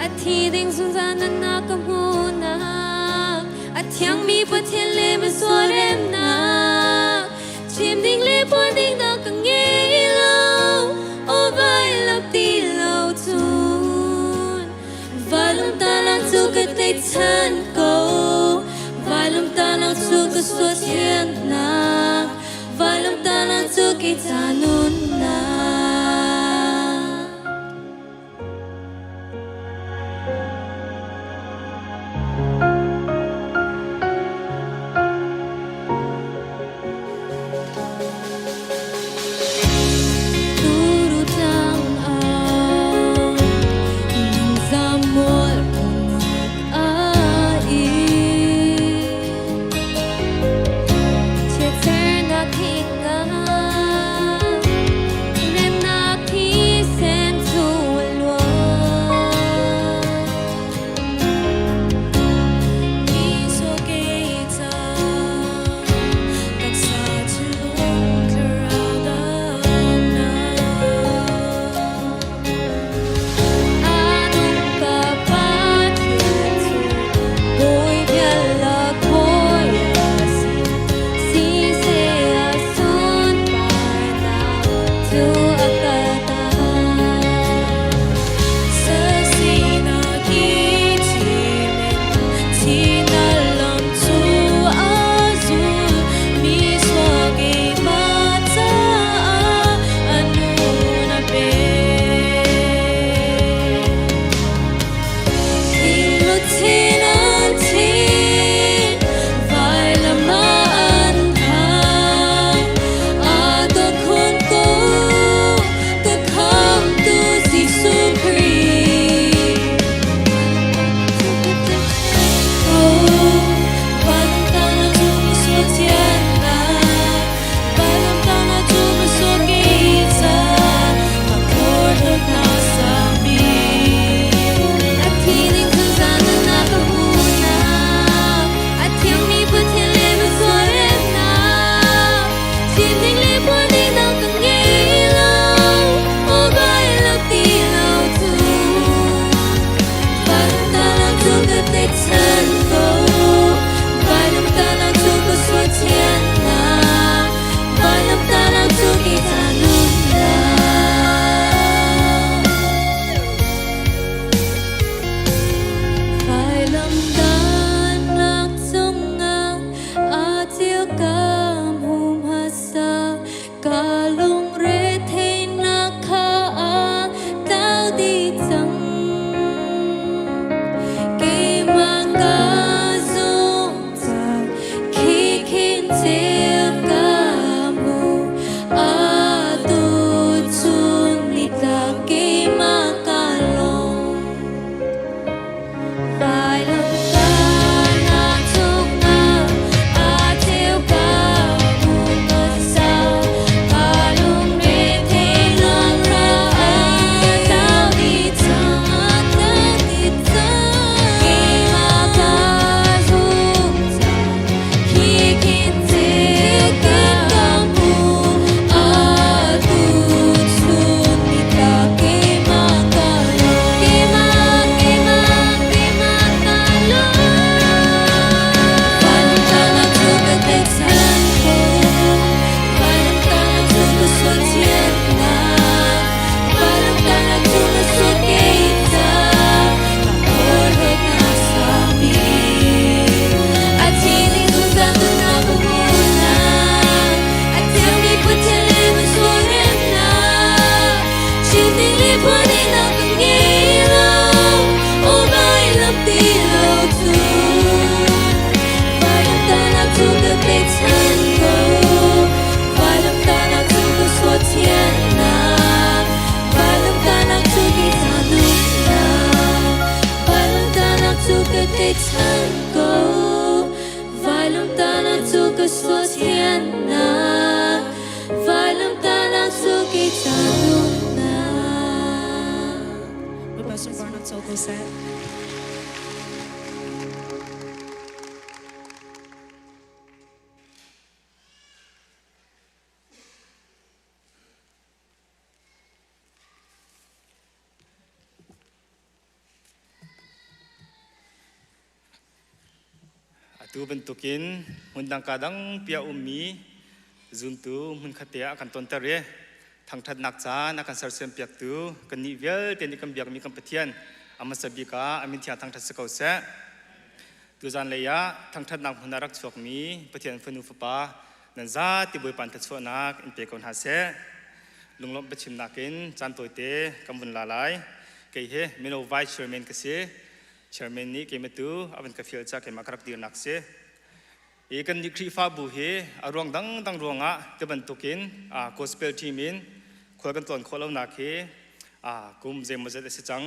A thi ding zungzal nunnak ka hmuhnak, a thiangmi Pathian le misual remnak, chim ding le phuan ding dang ka ngei lo, aw vailam ti lo cun. Vailam talang cu ka tlaihchan ko, vailam talang cu ka suathiannak, vailam talang cu kei ca nunnak. Turu tlang ah ningzam mual phonak a in. Chiatsernak hing ah seh. Atu bantukin hmundang ka dang pia ummi zumtu hmunkhat te ah kan tonter i thangṭhatnak caan a kan sersiam piaktu kannih vialte nih kan biakmi kan Pathian a hmasa bik ah a min thiang thangṭhat si ko seh. Tuzan lei ah thangṭhatnak hmun ah rak chuakmi Pathian fanu fapa nan zati Bawipa thluachuahnak in pe ko hna seh. Lunglawmh biachimnak in caan tawite kan vun la lai. Kei hi mino vice chairman ka si. Chairman nih keimah tu a van ka fial ca keimah ka rak dirnak si. I kan nih Khrihfabu hi a ruang dangdang ruangah ti bantukin gospel team in khual kan tlawn khawh lonak hi kum zeimawzat a si cang.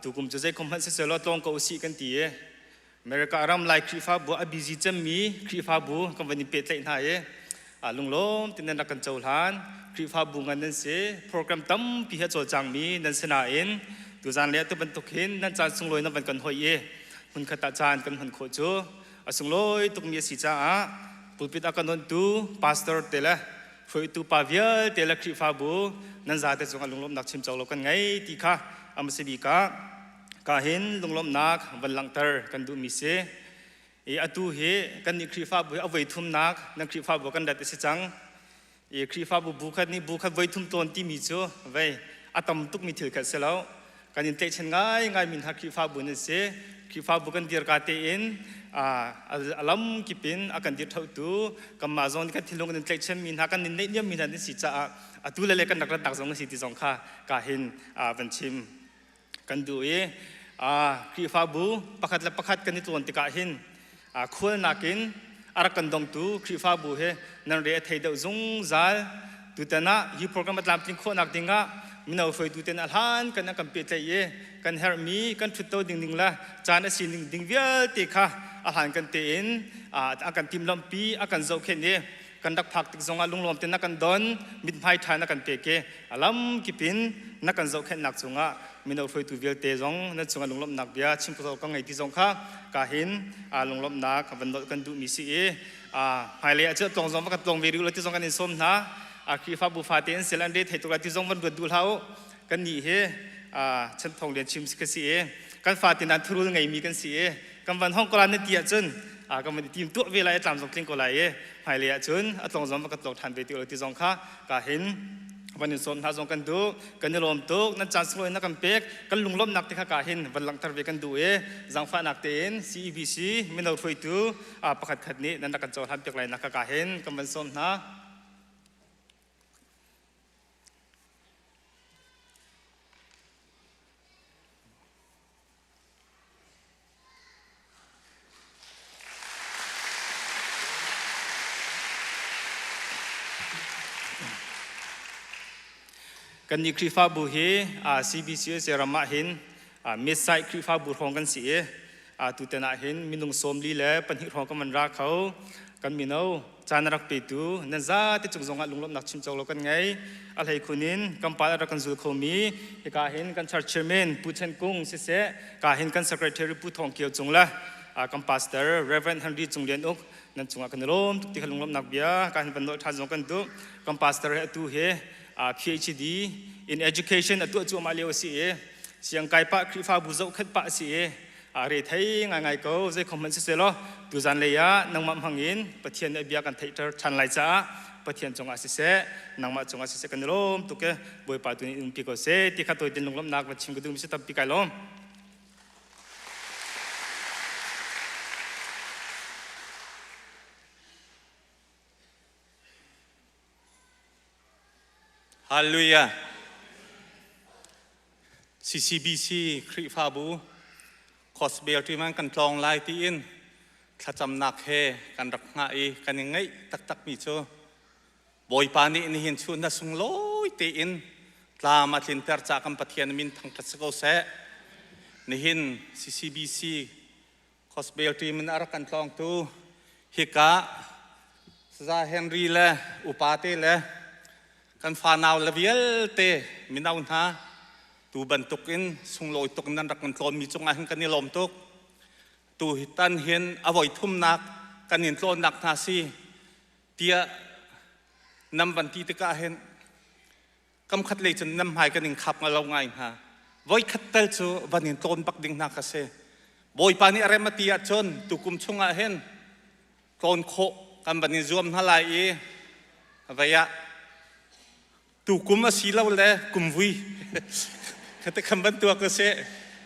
Tu kum cu zeikhom hmanh siselaw tlawng ko usih kan ti i America ram Lai Khrihfabu a busy cemmi Khrihfabu kan van in pehtlaih hna i lunglawm tin nan rak kan cohlan. Khrihfabu ngan nan si, program tampi he cawlcangmi nan si nain tuzan le atu bantuk hin nan caan sunglawi nan van kan hoih i hmunkhat ah caan kan hman khawh cu a sunglawi tukmi a si caah pulpit a kan ontu pastor te le hruaitu pa vialte le Khrihfabu nan zate cungah lunglawmhnak chim cawk lo kan ngei ti kha a hmasa bik ah ka hin lunglawmhnak van langhter kan duhmi si. I atu hi kan nih Khrihfabu hi a voi thumnak nan Khrihfabu kan rat a si cang. I Khrihfabu bu khat nih bu khat voi thum tawn timi cu vei a tam tukmi thil kha si lo. Kan in tlaihchan ngaingai mi hna Khrihfabu nan si. Khrihfabu kan dir ka tein a lam kip in a kan dirthotu kanmah zong nih kan thinlung kan in tlaihchan mi hna kan in neihniam mi hna nan si caah atu le le kan rak ratnak zong a si ti zong kha ka hin van chim kan duh i Khrihfabu pakhat le pakhat kan i tlawn tikah hin khual nakin a rak kan dongtu Khrihfabu he nan re a thei deuh zungzal. Tutan ah hi program a tlamtling khawhnak dingah mino hruaitu ten a hlan kan an kan pehtlaih i kan herhmi kan ṭhutto ding ding le caan a si ning ding vialte kha a hlan kan tein a kan timhlamhpi a kan zohkhenh i kan rak phak tik zongah lunglawm te na kan don, mithmai ṭha na kan pek i a lam kip in na kan zohkhenhnak cungah mino hruaitu vialte zong nan cungah lunglawmhnak bia chim ka ngei ti zong kha ka hin lunglawmhnak van nolh kan duhmi si i hmailei ah cu tlawng zong va kan tlawng ve rih lo ti zong kan in sawm hna. Khrihfabu fate in sel an re thei tuk lai ti zong van ruat duh hlah u. Kan nih hi chan thong lian chim ka si i kan fate nan thurul ngeimi kan si i kan van hong ko lai na ti ahcun kan van i tim tuah ve lai, tlam zong tling ko lai i hmailei ahcun a tlawng zong va kan tlawng ṭhan ve ti lo ti zong kha ka hin van in sawm hna zong kan duh. Kan i lawm tuk, nan caan sunglawi na kan pek, kan lunglawmhnak te kha ka hin van langhter ve kan duh i zaangfahnak tein CEBC mino hruaitu pakhat khat nih nan rak kan cohlan piak lai nak kha ka hin kan van sawm hna. Kan nih Khrihfabu hi CBCUSA ram ah hin mid-size Khrihfabu hrawng kan si i tutan ah hin minung 42 hrawng kan van ra kho. Kan mino caan a rak petu nan zate cung zongah lunglawmhnak chim cawk lo kan ngei. A hlei khun in kan pa a rak kan zul khomi hika hin kan church chairman Pu Chen Kung siseh, ka hin kan secretary Pu Thawng Kio cung le kan pastor Reverend Henry Cung Lian Uk nan cungah kan i lawm tuk ti kha lunglawmhnak bia ka hin van nolh ṭhan zong kan duh. Kan pastor he atu he PhD in education a tuah cuahmah lio a si i siangkai pah Khrihfabu zohkhenh pah a si i a re thei ngaingai ko. Zeikhom hmanh siseh law tuzan lei ah nangmah hmang in Pathian nih a bia kan theihter ṭhan lai caah Pathian cungah siseh, nangmah cungah siseh kan i lawm tuk i Bawipa tu nih umpi ko seh ti kha tawi tin lunglawmhnak va chim ka duhmi si. Tampi kai lawm. Hallelujah. CCBC Khrihfabu Gospel team an kan tlawng lai tiin thlacamnak he kan rak hngah i kan i ngaih taktakmi cu Bawipa nih nihin chun na sunglawi tein tlam a tlinter ca kan Pathian min thangṭhat si ko seh. Nihin CCBC Gospel team in a rak kan tlawngtu hika Saza Henry le upa te le kan fanau le vialte mino hna. Tu bantuk in sunglawi tuk nan rak kan tlawnmi cungah hin kan i lawm tuk. Tu hi tan hin a voi thumnak kan in tlawnnak hna si tiah nam van ti tikah hin kam khat lei cun nam hmai kan in khap nga lo ngai hna. Voi khat tal cu van in tlawn bak ding hna kha si. Bawipa nih a rem a ti ahcun tukum chungah hin tlawn khawh kan van in zuam hna lai i vei ah tukum a si lo le kum vui khate kham bantuk ka si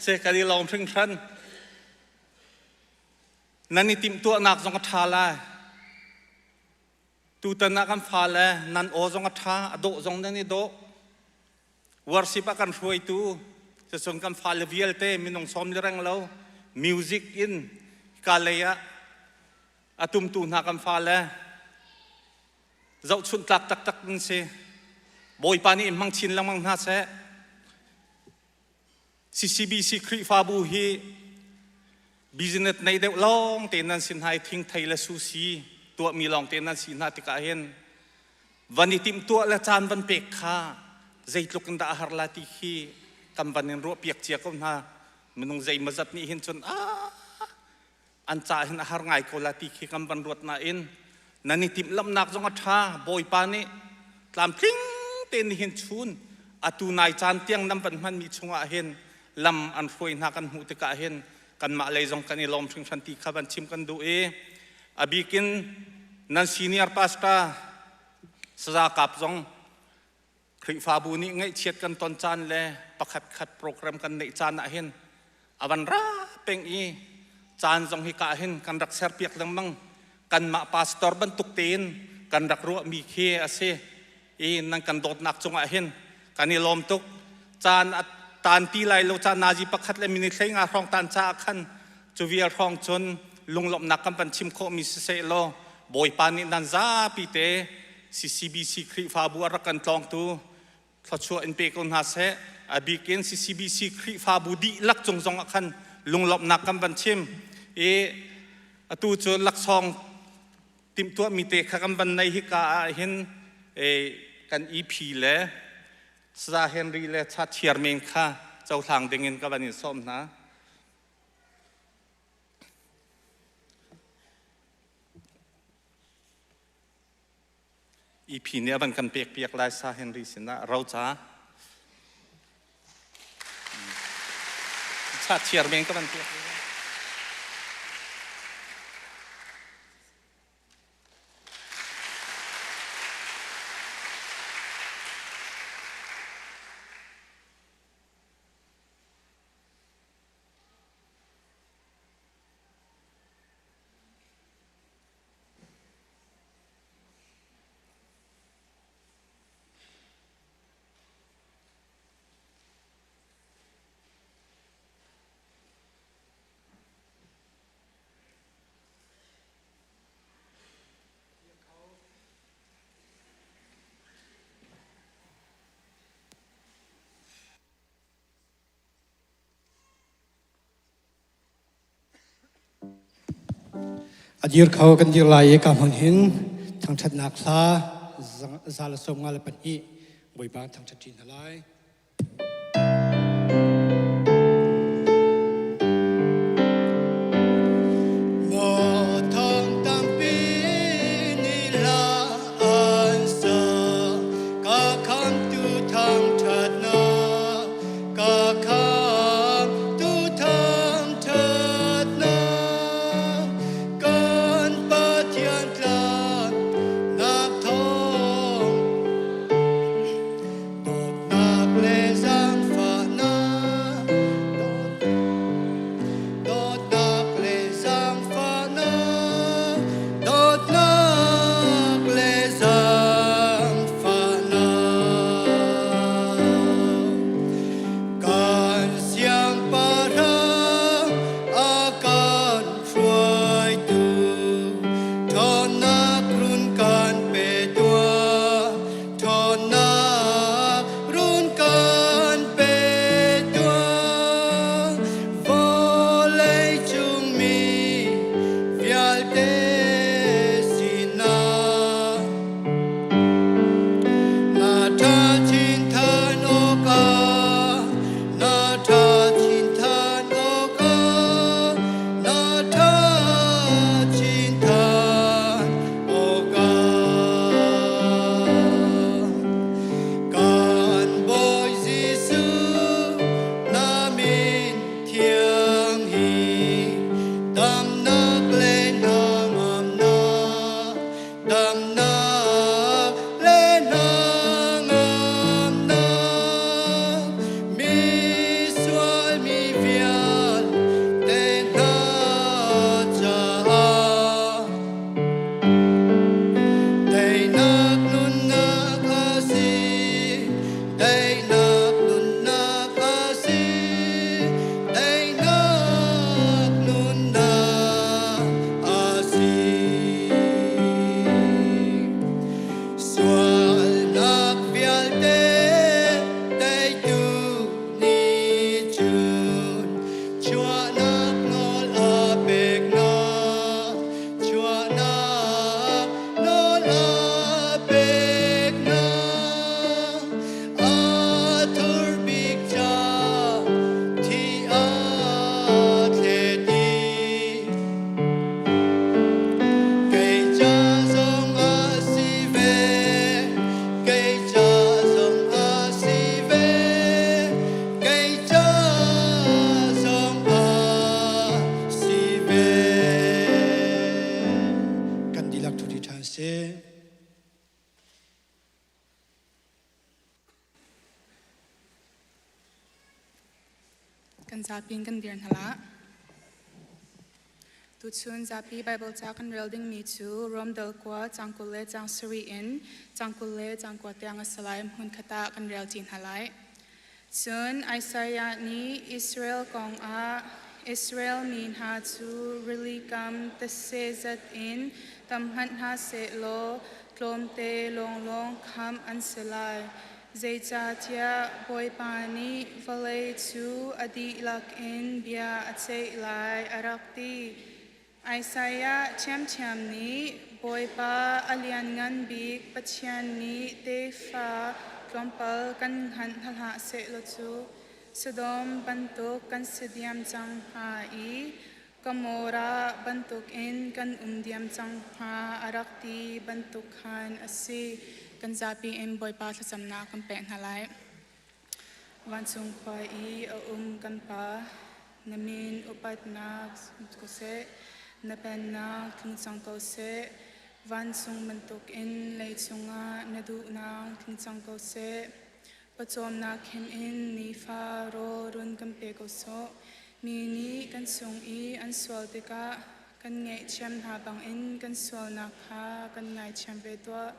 se kan i lawm hringhran nan i timhtuahnak zong a ṭha lai tutan ah kan fale nan aw zong a ṭha a dawh zong nan i dawh worship ah kan hruaitu cucun kan fale vialte minung sawm le reng lo music in ka lei ah a tumtu hna kan fale zohchunh tlak taktak an si. Bawipa nih in hmang chin lengmang hna seh. CCBC Khrihfabu hi business nei deuh lawng te nan si hna i thingthei le sushi tuahmi lawng te nan si hna tikah hin van i timhtuah le caan van pek kha zeitluk in dah a har la ti khi kan van in ruah piak cia ko hna minung zeimawzat nih hin cun ah an ca hin a har ngai ko la ti khi kan van ruat nain nan i timhlamhnak zong a ṭha Bawipa nih tlamtling tein nihin chun atu nai caan tiang nan van hmanmi chungah hin lam an hruai hna kan hmuh tikah hin kanmah lei zong kan i lawm hringhran ti kha van chim kan duh i a bikin nan senior pastor Saza Kap zong Khrihfabu nih ngaihchiat kan ton caan le pakhat khat program kan neih caan ah hin a van ra peng i caan zong hi ka hin kan rak serpiak lengmang kanmah pastor bantuk tein kan rak ruahmi khi a si i nan kan dawtnak cungah hin kan i lawm tuk caan a tan ti lai lo caan nazi pakhat le minute hlei nga hrawng tan caah khan cu vial hrawng cun lunglawmhnak kan van chim khawhmi siseh law Bawipa nih nan zapi te CCBC Khrihfabu a rak kan tlawngtu thluachuah in pe ko hna seh. A bik in CCBC Khrihfabu dihlak cung zong ah khan lunglawmhnak kan van chim i atu cu laksawng timhtuahmi te kha kan van nei hika ah hin kan EP le Saza Henry le Cha Chairman kha cohlang ding in ka van in sawm hna. EP nih a van kan pek piak lai Sa Henry sinah roca cha thiar men ka van pek. A dir kho kan dir lai i ka hmun hin thangṭhatnak hla za le sawm nga le pahnih Bawipa thangṭhat ṭi hna lai. Maw thong tampi nih hla an sa, ka khamtu thangṭhatnak Ka khamtu thangṭhatnak kan Pathian tlanhnak thawng dawtnak. Kan zapi in kan dir hna la. Tuchun zapi Bible ca kan rel dingmi cu Rom dal kua cang 20 le cang 7 in cang 20 le cang 9 tiang a si lai. Hmun khat ah kan rel ṭi hna lai. Cun Isaiah nih Israel kong ah Israel mi hna cu rili kam tase zat in tam hmanh hna sehlaw tlawmte lawnglawng khamh an si lai. Zeicahtiah Bawipa nih vawlei cu a dihlak in bia a ceih lai, a rak ti. Isaiah ṭhiamṭhiam nih Bawipa a lianngan bik Pathian nih tefa tlawmpal kan hngalh hna hlah sehlaw cu Sodom bantuk kan si diam cang hnga i Gomorrah bantukin kan um diam cang hnga a rak ti bantuk khan a si. Kan zapi in Bawipa thlacamnak kan pek hna lai. Vancung khua i a um kan Pa, na min upatnak ko seh, na pennak tlung cang ko seh. Vancung bantukin leicung ah na duhnak tlung cang ko seh. Pawcawmnak khin in nifa rawl run kan pe ko sawh. Mi nih kan sung i an sual tikah kan ngaihthiam hna bangin kan sualnak kha kan ngaithiam ve tuah.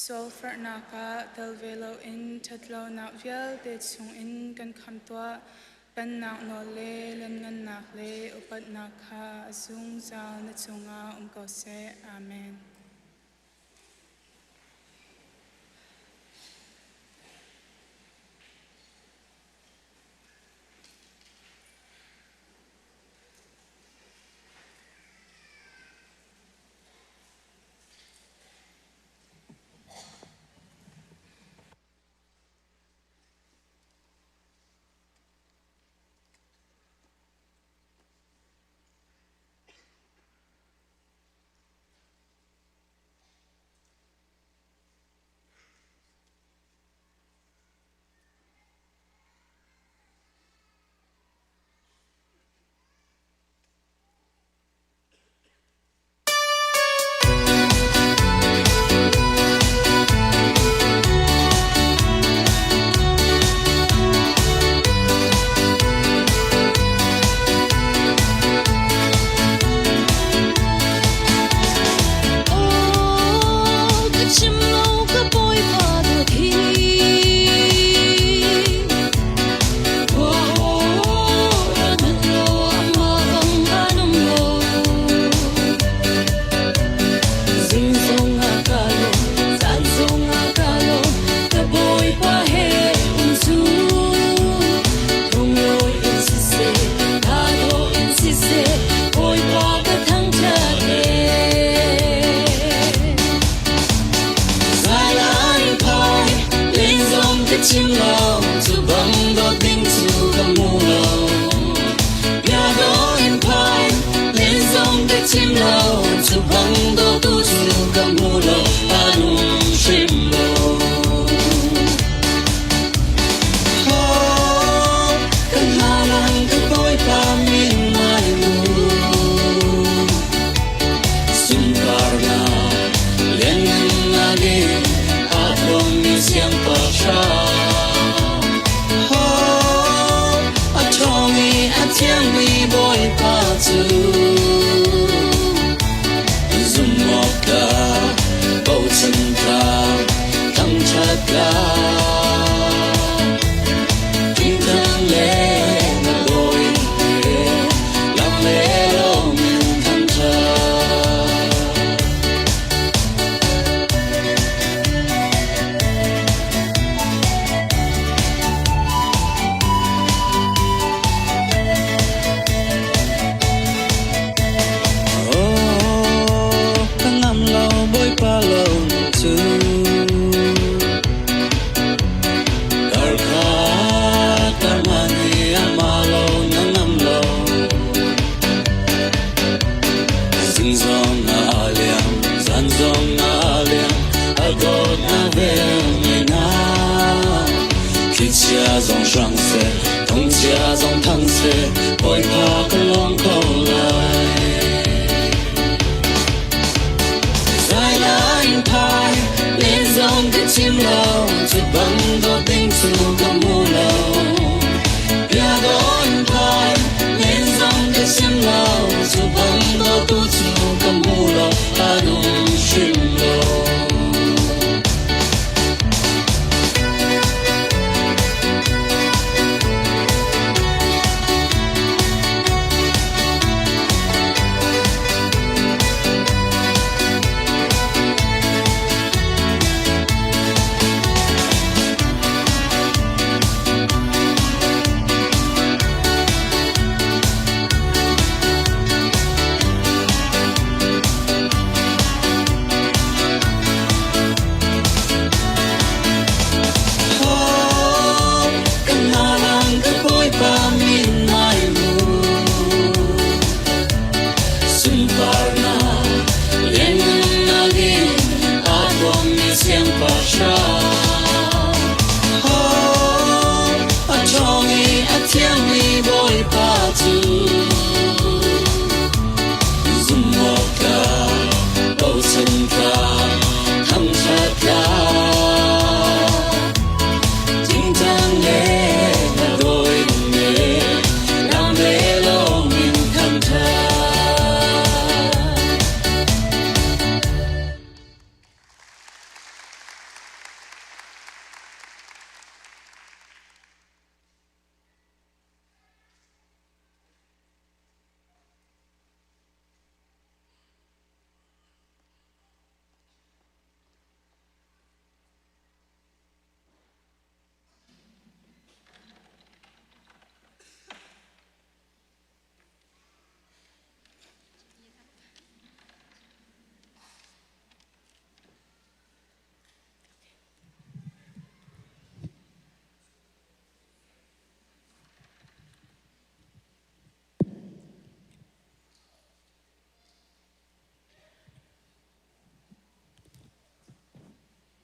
Sualfarhnak ah tel ve loin ṭhatlonak vialte chungin kan khamh tuah. Pennak nawl le lianngannak le upatnak kha a zungzal na cungah um ko seh. Amen.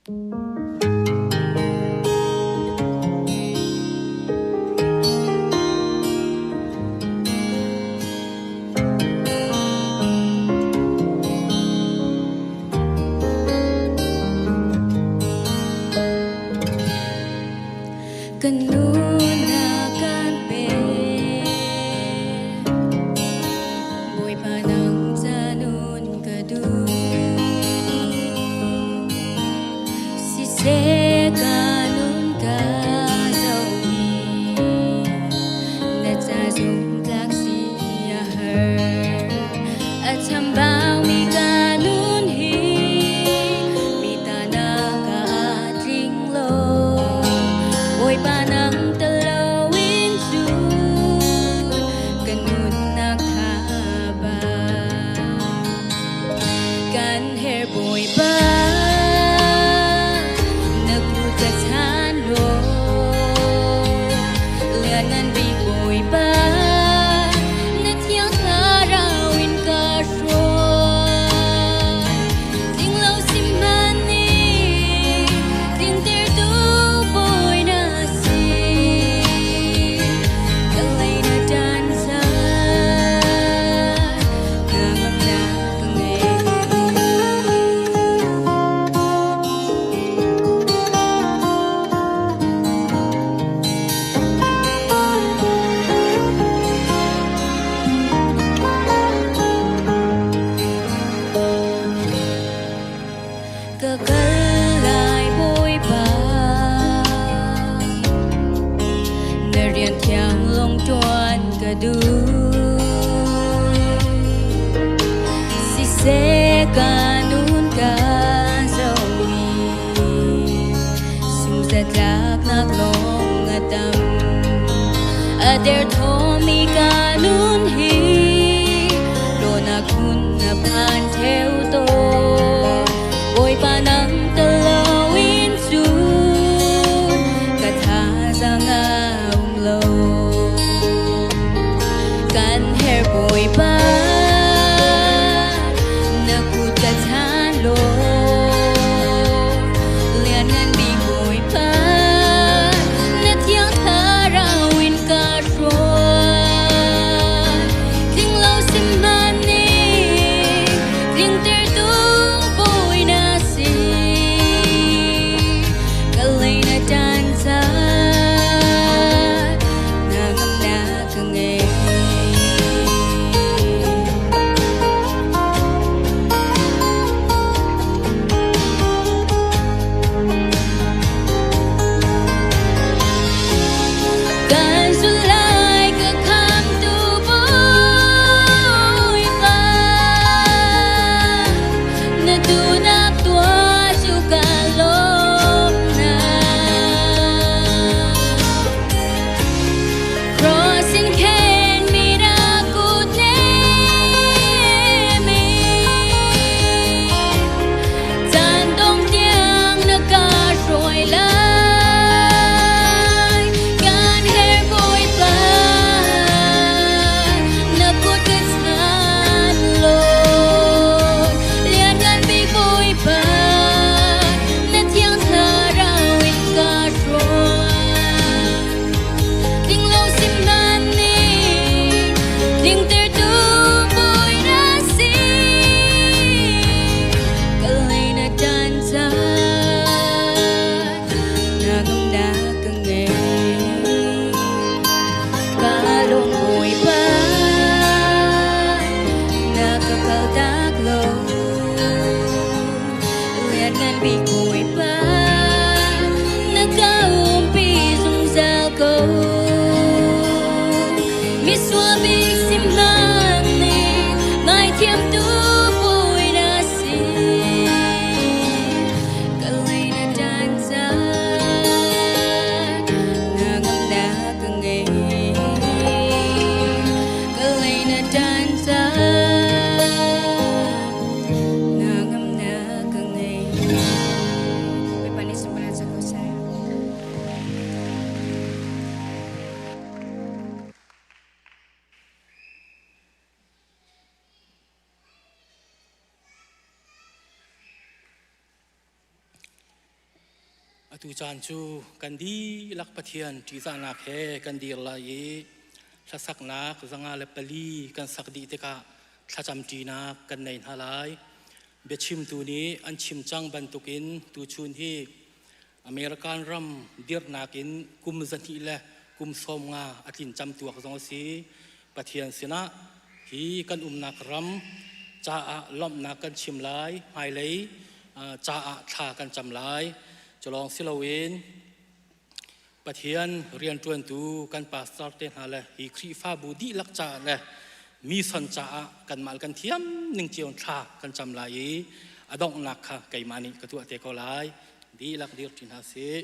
Kan nu na kan pe Bawipa nang ca nun ka duh Siseh ka nun ka zoh i na ca zumtlak si a har. A chambaumi ka nun hi mi ta na ka tling lo. Bawipa nang talo in cun ka nunnak thaba. Kan her Bawipa na kut ka chan law lianngan bik Bawipa na thiang thlarau in ka hruai tlinglo sihmanh tlintertu Bawi na si ka lei na ṭan zai hnangamnak ka ngei. Ka kal lai Bawipa na rian thiang lawng ṭuan ka duh siseh ka nun ka zoh i sungzatlaknak lawng a tam a derthawmi ka nun hi dawhnak hmun na phan ṭheo tawn Bawipa nang tel loin cun ka thazaang a um lo kan herh Bawipa na kut ka chan law lianngan bik Bawipa na thiang thlarau in ka hruai. Atu caan cu kan dihlak Pathian ṭihzahnak he kan dir lai i hlasaknak 104 kan sak dih tikah thlacam ṭinak kan nei hna lai. Biachimtu nih an chim cang bantukin tuchun hi American ram dirhnak in kum 200 le kum 50 a tlin cam tuak zong a si. Pathian sinah hi kan umnak ram caah lawmhnak kan chim lai, hmailei caah thla kan cam lai. Culawng si loin Pathian rianṭuantu kan pastor te hna le hi Khrihfabu dihlak caah le mission caah kanmah kan thiam ning cio thla kan cam lai i a donghnak kha keimah nih ka tuah te ko lai. Dihlak dir ṭi hna sih.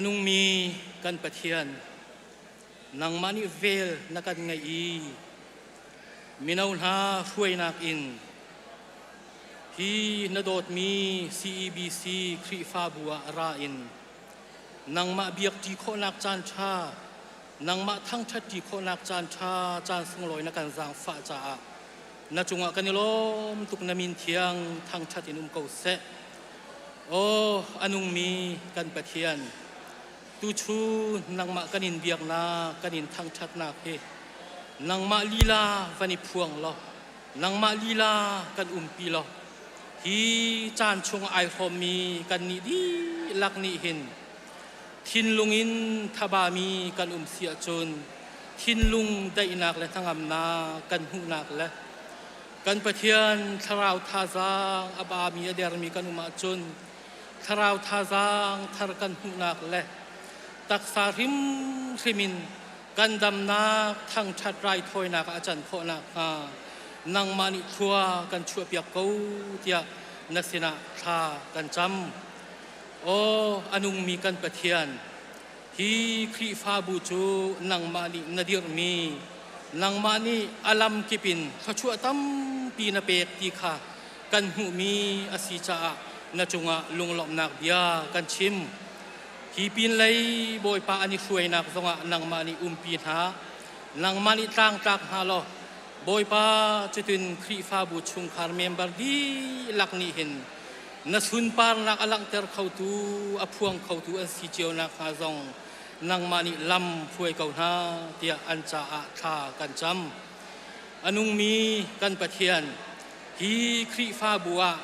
A nungmi kan Pathian, nangmah nih vel na kan ngeih i mino hna hruainak in hi na dawtmi CEBC Khrihfabu ah ra in nangmah biakṭi khawhnak caan ṭha, nangmah thangṭhatṭi khawhnak caan ṭha, caan sunglawi na kan zaangfah caah na cungah kan i lawm tuk. Na min thiang thangṭhat in um ko seh. Aw a nungmi kan Pathian, tuchun nangmah kan in biaknak, kan in thangṭhatnak hi nangmah lila van i phuang law, nangmah lila kan umpi law, hi caan chung ai hrawmmi kan nih dihlak nih hin thinlung in thabami kan um si ahcun thinlung daihnak le hnangamnak kan hmuhnak le kan Pathian thlarau thazaang a bami a dermi kan um ahcun thlarau thazaang thar kan hmuhnak le taksa hrimhrim in kan damnak thangṭhat raithawinak ah a can khawh nakhnga nangmah nih thlua kan chuahpiak ko tiah na sinah thla kan cam. Aw a nungmi kan Pathian, hi Khrihfabu cu nangmah nih na dirhmi, nangmah nih a lam kip in thluachuah tampi na pek ti kha kan hmuhmi a si caah na cungah lunglawmhnak bia kan chim. Hi pinlei Bawipa an i hruainak zongah nangmah nih umpi hna, nangmah nih tlangtlak hna law Bawipa cutin Khrihfabu chungkhar member dihlak nih hin na sunparnak a langhter khotu, a phuang khotu an si cio nakhnga zong nangmah nih lam hruai ko hna tiah an caah thla kan cam. A nungmi kan Pathian, hi Khrihfabu ah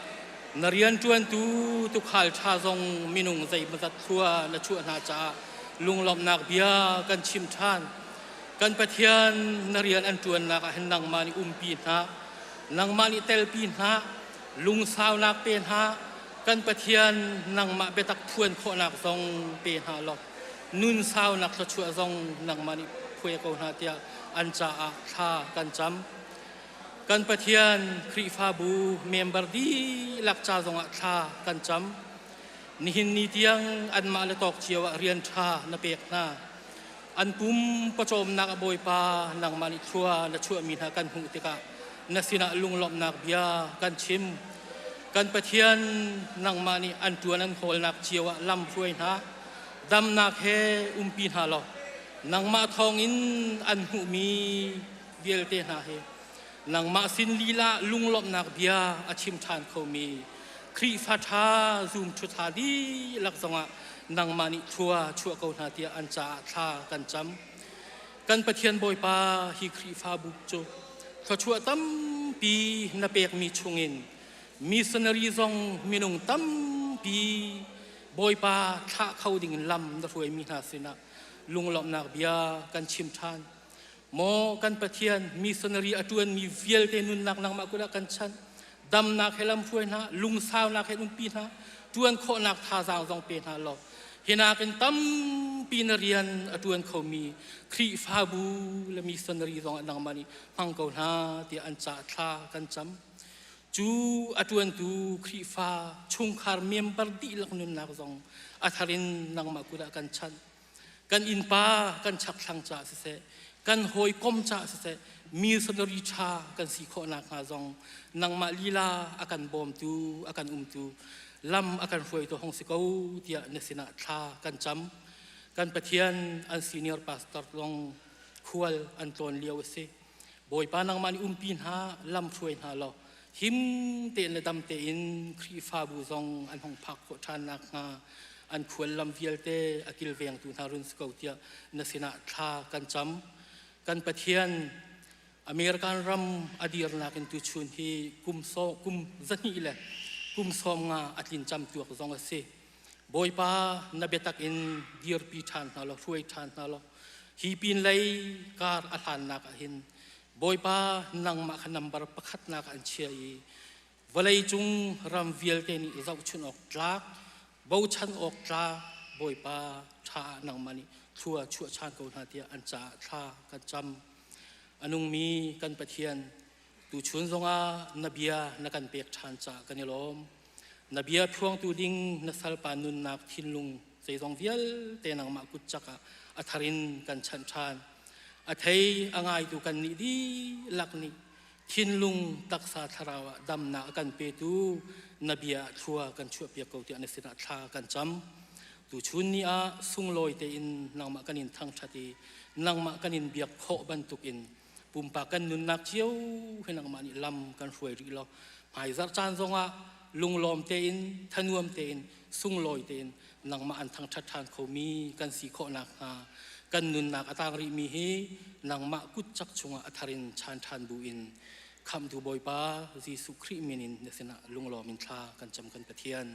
na rianṭuantu tuukhal ṭha zong minung zeimawzat thlua na chuah hna caah lunglawmhnak bia kan chim ṭhan. Kan Pathian, na rian an ṭuannak ah hin nangmah nih umpi hna, nangmah nih telpi hna, lungsaunak pe hna. Kan Pathian, nangmah biatak phuan khawhnak zong pe hna law nun saunak thluachuah zong nangmah nih phuai ko hna tiah an caah thla kan cam. Kan Pathian, Khrihfabu member dihlak ca zongah thla kan cam. Nihin ni tiang anmah le tawk cio ah rian ṭha na pek hna. An pum pawcawmnak a Bawipa nangmah nih thlua na chuahmi hna kan hmuh tikah na sinah lunglawmhnak bia kan chim. Kan Pathian, nangmah nih an ṭuan an hawlnak cio ah lam hruai hna, damnak he umpi hna law nangmah thawngin an hmuhmi vialte hna hi nangmah sin lila lunglawmhnak bia a chim ṭhan khomi Khrihfa ṭha zumṭhu ṭha dihlak zongah nangmah nih thlua chuah ko hna tiah an caah thla kan cam. Kan Pathian Bawipa, hi Khrihfabu cu thluachuah tampi na pekmi chungin missionary zong minung tampi Bawipa thlah kho dingin lam na hruaimi hna sinah lunglawmhnak bia kan chim ṭhan. Maw kan Pathian, missionary a ṭuanmi vialte nunnak nangmah kut ah kan chanh. Damnak he lam hruai hna, lungsaunak he umpi hna, ṭuan khawhnak thazaang zong pe hna law. Hinakin tampi na rian a ṭuan khomi Khrihfabu le missionary zong ah nangmah nih hmang ko hna tiah an ca thla kan cam. Cu a ṭuantu Khrihfa chungkhar member dihlak nunnak zong a thar in nangmah kut ah kan chanh. Kan innpa kan chakthlang caah siseh, kan hawikom caah siseh, missionary ṭha kan si khawh nakhnga zong nangmah lila a kan bawmtu, a kan umtu, lam a kan hruaitu hong si ko tiah na sinah thla kan cam. Kan Pathian an senior pastor zong khual an tlawn lio a si. Bawipa nangmah nih umpi hna, lam hruai hna law him tein le dam tein Khrihfabu zong an hong phak khawh ṭhan nakhnga an khual lam vialte a kilvengtu hna run si ko tiah na sinah thla kan cam. Kan Pathian American ram a dirnak in tuchun hi kum so kum zahnih le kum sawm nga a tlin cam tuak zong a si. Bawipa na biatak in dirpi ṭhan hna law hruai ṭhan hna law hi pin lei kar a hlannak ah hin Bawipa nangmah kha nambar pakhatnak an chia i vawlei cung ram vialte nih zohchun awk tlak bochan awk tlak Bawipa ṭha ah nangmah nih thlua chuah ṭhan ko hna tiah an caah thla kan cam. A nungmi kan Pathian tuchun zongah na bia na kan pek ṭhan caah kan i lawm. Na bia phuangtu ding na salpa nunnak thinlung zeizong vialte nangmah kut cak ah a thar in kan chanh ṭhan. A thei a ngaitu kan nih dihlak nih thinlung taksa thlarau ah damnak a kan petu na bia ah thlua kan chuahpiak ko tiah na sinah thla kan cam. Tuchun ni ah sunglawi tein nangmah kan in thangṭhat i nangmah kan in biak khawh bantukin pumpak kan nunnak cio hi nangmah nih lam kan hruai rih law hmaizarh caan zongah lunglawm tein thanuam tein sunglawi tein nangmah an thangṭhat ṭhan khomi kan si khawh nakhnga kan nunnak a tang rihmi hi nangmah kut cak chungah a thar in chan ṭhan bu in khamhtu Bawipa Jesuh Khrih min in na sinah lunglawm in thla kan cam kan Pathian.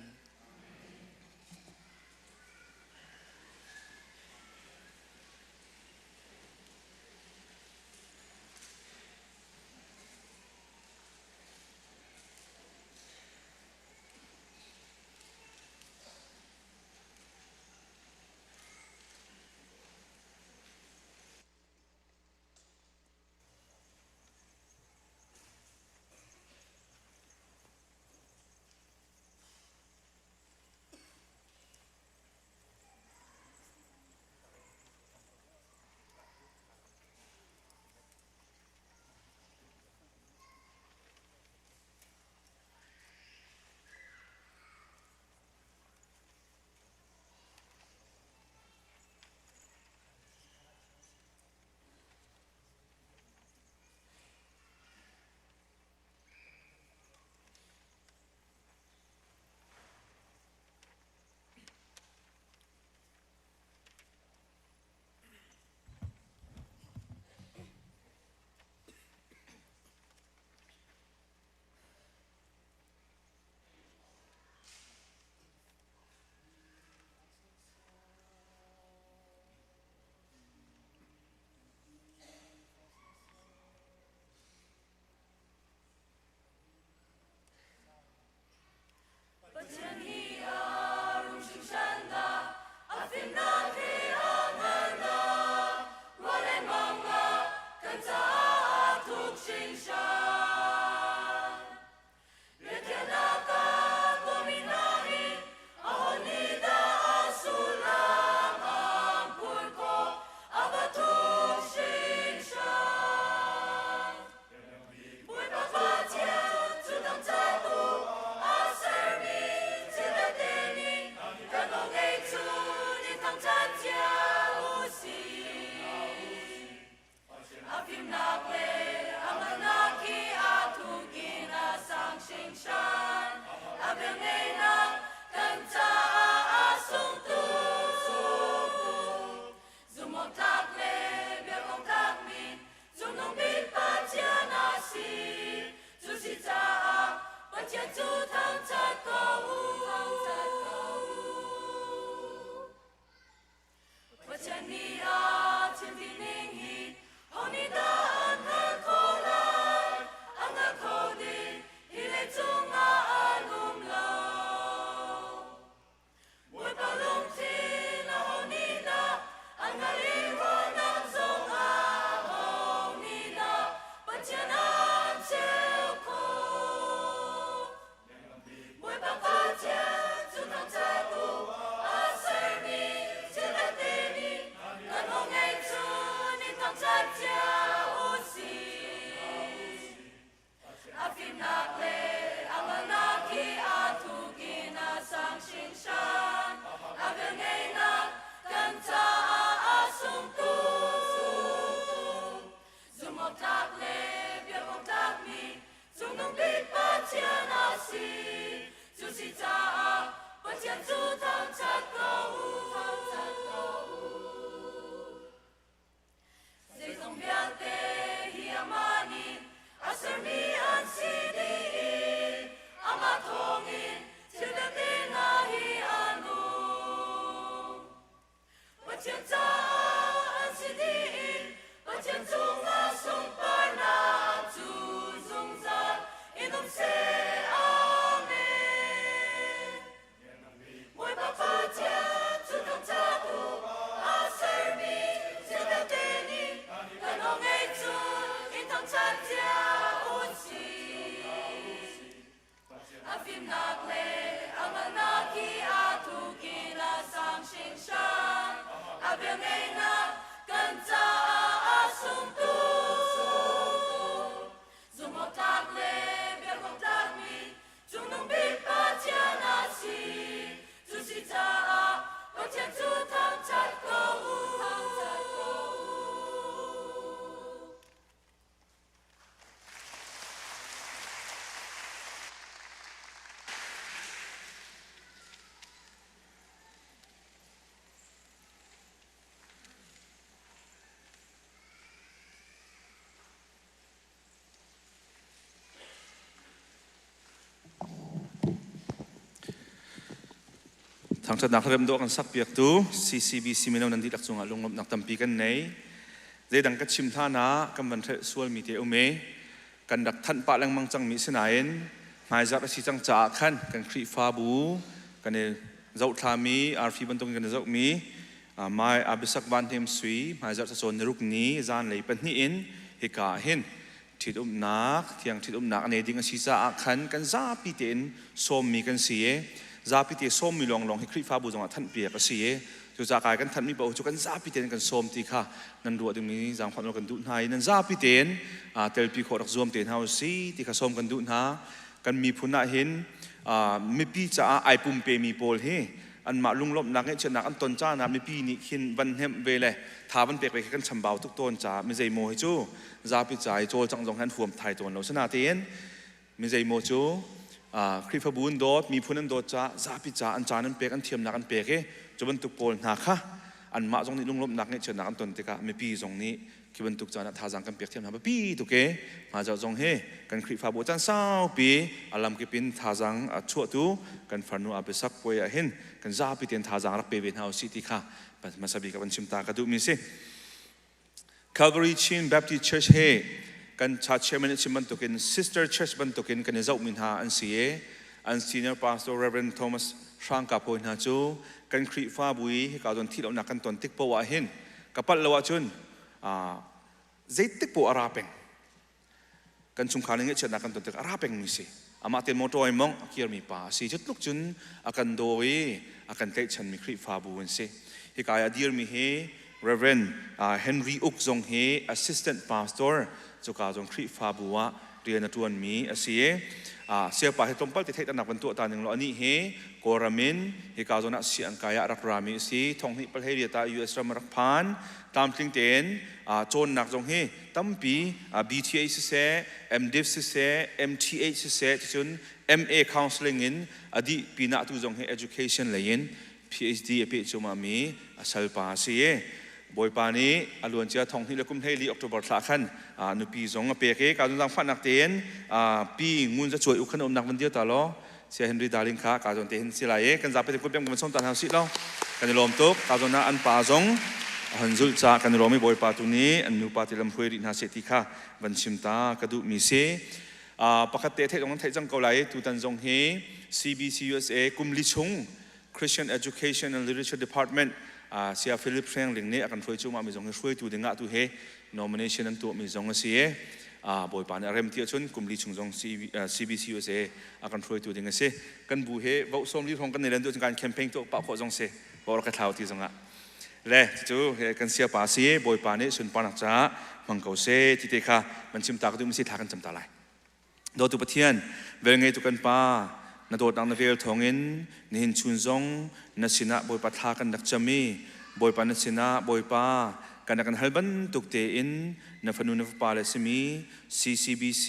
fimnak le a ngalnak hi aa thuk in a sang hringhran. A velngeihnak kan caah a sung tuk. Zumhawktlak le biakawktlakmi Cungnung bik Pathian a si. Cu si caah Pathian cu thangṭhat ko u, thangṭhat ko u. Zeizong vialte hi amah nih a sermi an si dih i amah thawngin thil vialte hna hi a nung. Pathian caah an si dih i Pathian cungah sunparnak cu zungzal in um seh. Amen. Bawipa Pathian cu thangṭhat u, a sermi thil vialte nih kan aw ngei cu in thangṭhat cia u sih. A fimnak le a ngannak hi aa thuk in a sang hringhran. A velngeihnak kan caah a sung tuk. Zumhawktlak le biakawktlakmi Cungnung bik Pathian a si. Cu si caah Pathian cu thangṭhat ko u. Thangṭhat ko u. Thangṭhatnak hlarem dawh kan sakpiaktu CCBC mino nan dihlak cungah lunglawmhnak tampi kan nei. Zeidang ka chim hlan ah kan van hrelh sualmi te um i kan rak thanh pah lengmang cangmi sinain hmaizarh a si cang caah khan kan Khrihfabu kan i zohthlami arfi bantukin kan i zohmi Mai Abisak Van Hnem Sui hmaizarh cacawn niruk ni zanlei pahnih in hika ah hin ṭhitumnak thiang ṭhitumnak a nei ding a si caah khan kan zapi tein sawmmi kan si i zapi te sawmmi lawnglawng hi Khrihfabu zongah thanhpiak a si i cucaah kai kan thanhmi paoh cu kan zapi tein kan sawm ti kha nan ruah dingmi zaangfah nawl kan duh hna i nan zapi tein telpi khawh rak zuam te hna u si ti kha sawm kan duh hna. Kan miphun ah hin mipi caah ai pumpemi pawl hi anmah lunglawmhnak ngeihchiatnak an ton caan ah mipi nih khin van hnemh ve le tha van pek ve khi kan chambau tuk tawn caah mi zeimaw hi cu zapi ca i cawlcangh zong hi an huam thai tawn lo. Sinain mi zeimaw cu Khrihfabu an dawt, miphun an dawt caah zapi ca an caan an pek, an thiamnak an pek i cu bantuk pawl hna kha anmah zong nih lunglawmhnak ngeihchiatnak an ton tikah mipi zong nih khi bantuk caan ah thazaang kan pek thiam hna. Biapi tuk e hmaizarh zong hi kan Khrihfabu caan saupi a lamkip in thazaang a chuahtu kan farnu Abisak puai ah hin kan zapi tein thazaang rak pe ve hna usih ti kha hmasa bik ah van chim ta ka duhmi si. Calvary Chin Baptist Church he kan church chairman a chim bantukin sister church bantukin kan i zohmi hna an si i an senior pastor Reverend Thomas Hrangka pawi hna cu kan Khrihfabu i hika zawn thih lonak kan ton tik poah ah hin ka palh lo ahcun zeitik poah a ra peng. Kan chungkhar nih ngaihchiatnak kan ton tik a ra pengmi si. Amah te motor ai mongh a kirmi pa a si. Cu tluk cun a kan daw i a kan tlaihchanmi Khrihfabu an si. Hika i a dirmi hi Reverend Henry Uk zong hi assistant pastor cuka zong Khrihfabu ah rian a ṭuanmi a si i siapa hi tlawmpal te theihternak van tuah ta ning law anih hi Kawlram in hika zawn ah siangkai ah rak rami a si. Thonghnih palhei riat ah US ram a rak phan. Tlamtling tein cawnnak zong hi tampi BTA siseh, MDiv siseh, MTH siseh, cun MA counseling in a dih pinah tu zong hi education lei in PhD a peh cuahmah mi a salpa a si i Bawipa nih a luancia thong hnih le kum 14 October thla khan nupi zong a pek i ka zaangfahnak tein pi ngun za cuai u khan umnak van dir ta law Sia Henry Darling kha ka zawn te hin si lai i kan zapi te kut beng kan som ta hna sih law kan i lawm tuk. Ka zawn ah an pa zong a hon zulh ca kan i lawm i Bawipa tu nih an nupa ti lam hruai rih hna seh ti kha van chim ta ka duh mi si. Pakhat te theih zong an theih cang ko lai. Tutan zong hi CBC USA kum li chung Christian Education and Literature Department Sia Philip Hrengling nih a kan hruai cuahmah mi zong hi hruaitu ding ah tu he nomination an tuah mi zong a si i Bawipa nih a rem ti ahcun kum li chung zong CBC USA a kan hruaitu ding a si. Kan bu he vote 40 hrawng kan nei len tu kan campaign tuah pah khawh zong si vote ka thlau ti zong ah le cu kan sia pa si Bawipa nih sunparnak caah hmang ko se ti te kha man chim ta ka duh mi si thla kan cam ta lai. Dawtu Pathian, velngeitu kan Pa, na dawtnak na vel thawngin nihin chun zong na sinah Bawipa thla kan rak cam i Bawipa na sinah Bawipa kan rak kan hal bantuk tein na fanu na fapa le simi CCBC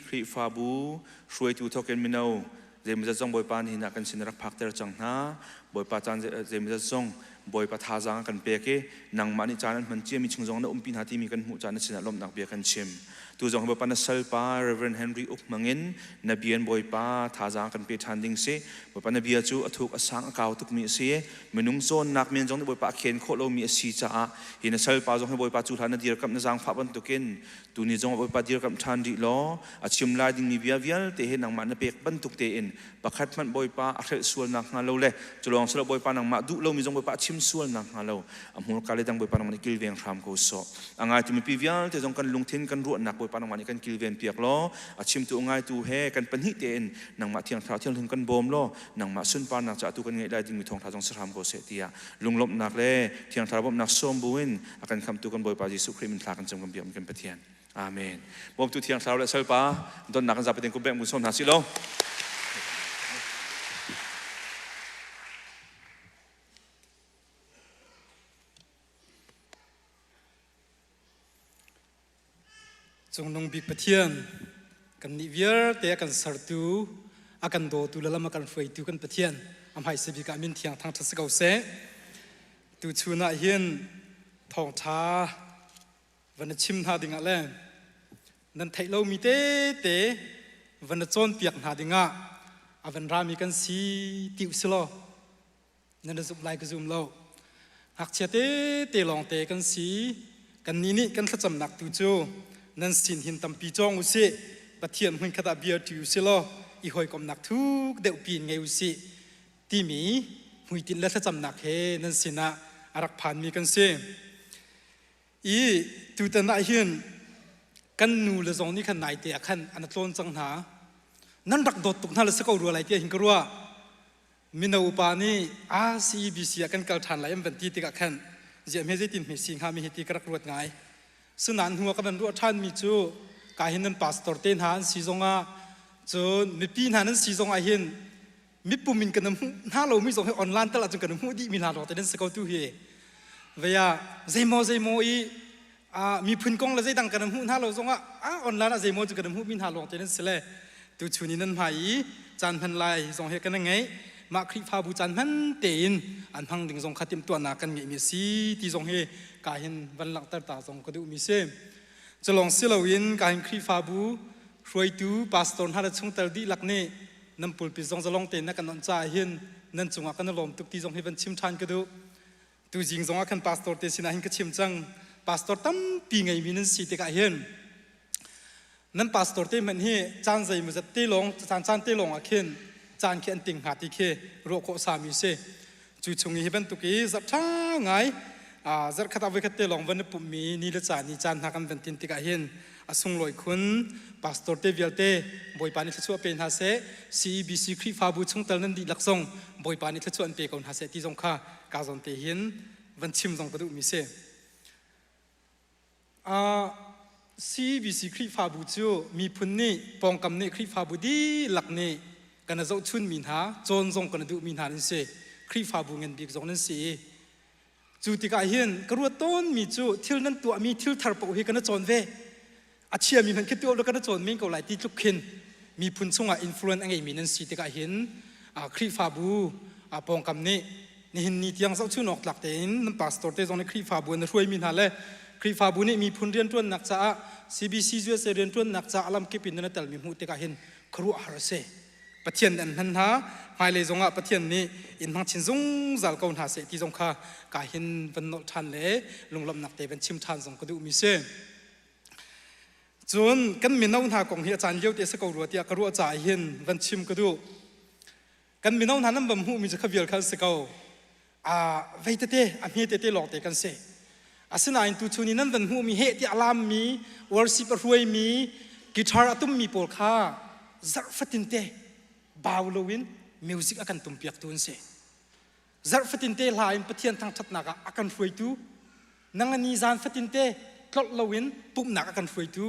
Khrihfabu hruaitu thawkin mino zeimawzat zong Bawipa nihin ah kan sin rak phakter cang hna. Bawipa caan zeimawzat zong Bawipa thazaang a kan pek i nangmah nih caan an hman ciami chung zong na umpi hna timi kan hmuh caan na sinah lawmhnak bia kan chim. Tu zong hi Bawipa na salpa Reverend Henry Uk hmangin na bian Bawipa thazaang kan pe ṭhan ding si. Bawipa na bia cu a thuk a sang a kau tukmi a si i minung cawnnak men zong nih Bawipa a khen khawh lomi a si caah hi na salpa zong hi Bawipa cu hlan na dirkamh na zaangfah bantukin tuni zong Bawipa dirkamh ṭhan rih law a chim lai dingmi bia vialte hi nangmah na pek bantuk tein pakhat hmanh Bawipa a hrelh sual nakhnga lo le culawng silo Bawipa nangmah duh lomi zong Bawipa a chim sual nakhnga lo a hmurka le dang Bawipa nangmah nih kilveng hram ko sawh. A ngaitu mipi vialte zong kan lungthin kan ruahnak Bawipa nangmah nih kan kilven piak law a chimtu a ngaitu he kan pahnih tein nangmah thiang thlarau thianghlim kan bawm law nangmah sunparnak caah tu kan ngeih lai dingmi thawngtha zong si hram ko seh tiah lunglawmhnak le thiang thlarau bawmhnak sawm buin a kan khamtu kan Bawipa Jesuh Khrih min thla kan cam kan biak kan Pathian. Amen. Bawmtu Thiang Thlarau le Salpa donnak kan zapi kum beng sawm hna si lo. Cungnung bik Pathian kan nih vialte a kan sertu a kan dawtu le lam a kan hruaitu kan Pathian a hmaisa bik ah min thiang thangṭhat si ko seh. Tuchun ah hin thawngṭha van na chim hna dingah le nan theih lomi tete van na cawnpiak hna dingah a van rami kan si ti usilaw nan na zumh lai ka zum lo. Ngakchia tete lawngte kan si. Kannih nih kan thlacamnak tu cu nan sin hin tampi cawng usih. Pathian hmunkhat ah bia ṭi usilaw i hawikomhnak thuk deuh piin ngei usih timi hmuitinh le thlacamnak he nan sinah a rak phanmi kan si. I tutan ah hin kan nu le zong nih khan naite ah khan an tlawn cang hna. Nan rak dawt tuk hna le si ko rua lai tiah hin ka ruah. Mino upa nih RCEBC ah kan kal ṭhan lai an van ti tikah khan ziah hme zeitin hme si hnga mi hi ti ka rak ruat ngai. Sunan hnu ah ka van ruah ṭhanmi cu ka hin nan pastor te hna an si zongah cun mipi hna nan si zongah hin mipum in kan hmuh hna lomi zong hi online tal ahcun kan hmuh dihmi hna lawng te nan si ko tu hi vei ah zeimaw zeimaw i miphun kong le zeidang kan hmuh hna lo zongah online ah zeimaw cu kan hmuhmi hna lawng te nan si le tuchun in nan hmai i caan hman lai zong hi kan ngeih mah Khrihfabu caan hman tein an hmang ding zong kha timhtuahnak kan ngeihmi a si ti zong hi ka hin van langhter ta zong ka duhmi si culong si loin ka hin Khrihfabu hruaitu pastor hna le chungtel dihlak nih nan pulpit zong zalong tein na kan onh caah hin nan cungah kan i lawm tuk ti zong hi van chim ṭhan ka duh. Tuzing zongah khan pastor te sinah hin ka chim cang. Pastor tampi ngeimi nan si tikah hin nan pastor te hmanh hi caan zeimawzat te lawng caan caan te lawng ah khin caan khi an ting hnga ti khi ruah khawh sami si. Cu chung i hi bantuk i zarh ṭha ngai zarh khat ah voikhat te lawng van i pumhmi ni le caan i caan hna kan van tin tikah hin a sunglawi khun pastor te vialte Bawipa nih thluachuah pe hna seh CEBC Khrihfabu chungtel nan dihlak zong Bawipa nih thluachuah an pe ko hna seh ti zong kha ka zawn te hin van chim zong ka duhmi si. CEBC Khrihfabu cu miphun nih pawngkam nih Khrihfabu dihlak nih kan i zohchunmi hna cawn zong kan i duhmi hna nan si. Khrihfabu ngan bik zong nan si i cu tikah hin ka ruat tawnmi cu thil nan tuahmi thil thar paoh hi kan i cawn ve. A chiami hmanh khi tuah lo kan i cawn men ko lai ti tluk khin miphun chungah influence a ngeimi nan si tikah hin Khrihfabu pawngkam nih nihin ni tiang zohchun awk tlak tein nan pastor te zong nih Khrihfabu an hruaimi hna le Khrihfabu nih miphun rianṭuannak caah CBC USA rianṭuannak caah lamkip in nan i telmi hmuh tikah hin khuaruahhar a si. Pathian an hman hna hmailei zongah Pathian nih in hmang chin zungzal ko hna seh ti zong kha ka hin van nolh ṭhan le lunglawmhnak te van chim ṭhan zong ka duhmi si. Cun kan mino hna kong hi a caan lio te a si ko rua tiah ka ruah caah hin van chim ka duh. Kan mino hna nan van hmuhmi cu kha vial kha an si ko. A vei tete, a hme tete lawngte kan si. Asinain tuchun i nan van hmuhmi heh tiah a laammi, worship a hruaimi, guitar a tummi pawl kha zarh fatinte bau loin music a kan tumpiaktu an si. Zarh fatinte hla in Pathian thangṭhatnak ah a kan hruaitu, nang a ni zan fatinte tlolh loin pumhnak a kan hruaitu,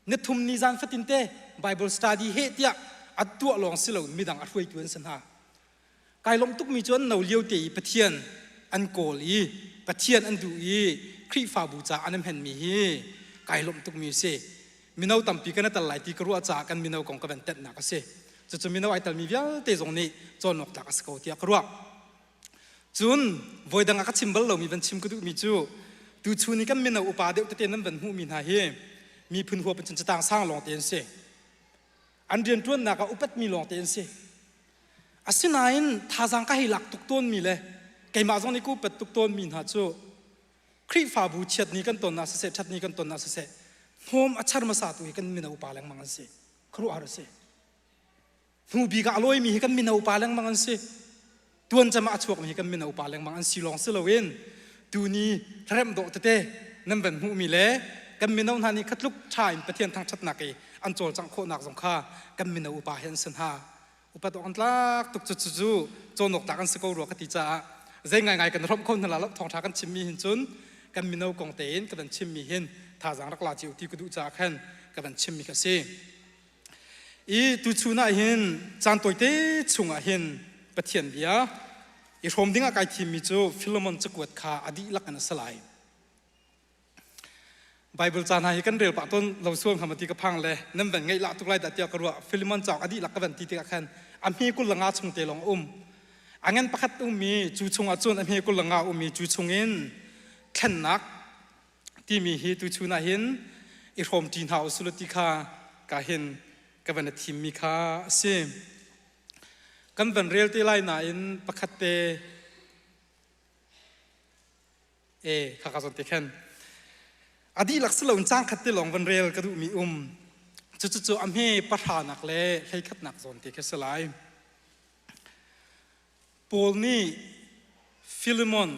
ni thum ni zan fatinte Bible study he tiah a tuah lawng si lo midang a hruaitu an si hna. Kai lawmh tukmi cu an no lio te i Pathian an kawl i Pathian an duh i Khrihfabu ca an hmenmi hi kai lawmh tukmi a si. Mino tampi kan i tel lai ti ka ruah caah kan mino kong ka van tenhnak a si. Cucu mino ai telmi vialte zong nih cawn awk tlak a si ko tiah ka ruah. Cun voidang ah ka chim bal lomi van chim ka duhmi cu tuchun i kan mino upa deuh tete nan van hmuhmi hna hi miphun huap in cun catang sang lawng te an si. An rianṭuannak ah upatmi lawng te an si. Asinain thazaang ka hei lak tuk tawnmi le keimah zong nih ka upat tuk tawnmi hna cu Khrihfabu chiat ni kan ton ah siseh, ṭhat ni kan ton ah siseh, hnawm a char hmasa tu hi kan mino upa lengmang an si. Khuaruahhar a si. Hnu bik ah a lawimi hi kan mino upa lengmang an si. Tuan cem ah a chuakmi hi kan mino upa lengmang an si lawng si loin tuni remh dawh tete nan van hmuhmi le kan mino hna nih khatluk ṭha in Pathian thangṭhatnak i an cawlcangh khawhnak zong kha kan mino upa hi an si hna. Upat awk an tlak tuk cu cu cawn awk tlak an si ko rua ka ti caah zei ngaingai kan hrawmh kho hna la lo thawngṭha kan chimmi hin cun kan mino kong tein ka van chimmi hin thazaang rak la cio ti ka duh caah khan ka van chimmi kha si. I tuchun ah hin caan tawite chungah hin Pathian bia i hrawm dingah kai thimmi cu Philemon cakuat kha a dihlak in a si lai. Bible ca hna hi kan rel pah tawn lo sual hnga maw ti ka phang le nan van ngaih lah tuk lai dah tiah ka ruah. Philemon cauk a dihlak ka van ti tikah khan a hme 23 chung te lawng a um. A ngan pakhat ummi cu chungah cun a hme 23 ummi cu chungin thlennak timi hi tuchun ah hin i hrawmṭi hna u sulaw ti kha ka hin ka van i thimmi kha a si. Kan van rel te lai nain pakhat te e kha ka zawn te khan a dihlak si loin cang khat te lawng van rel ka duhmi um cucu a hme pahranak le hleikhatnak zawn te khi si lai. Paul nih Philemon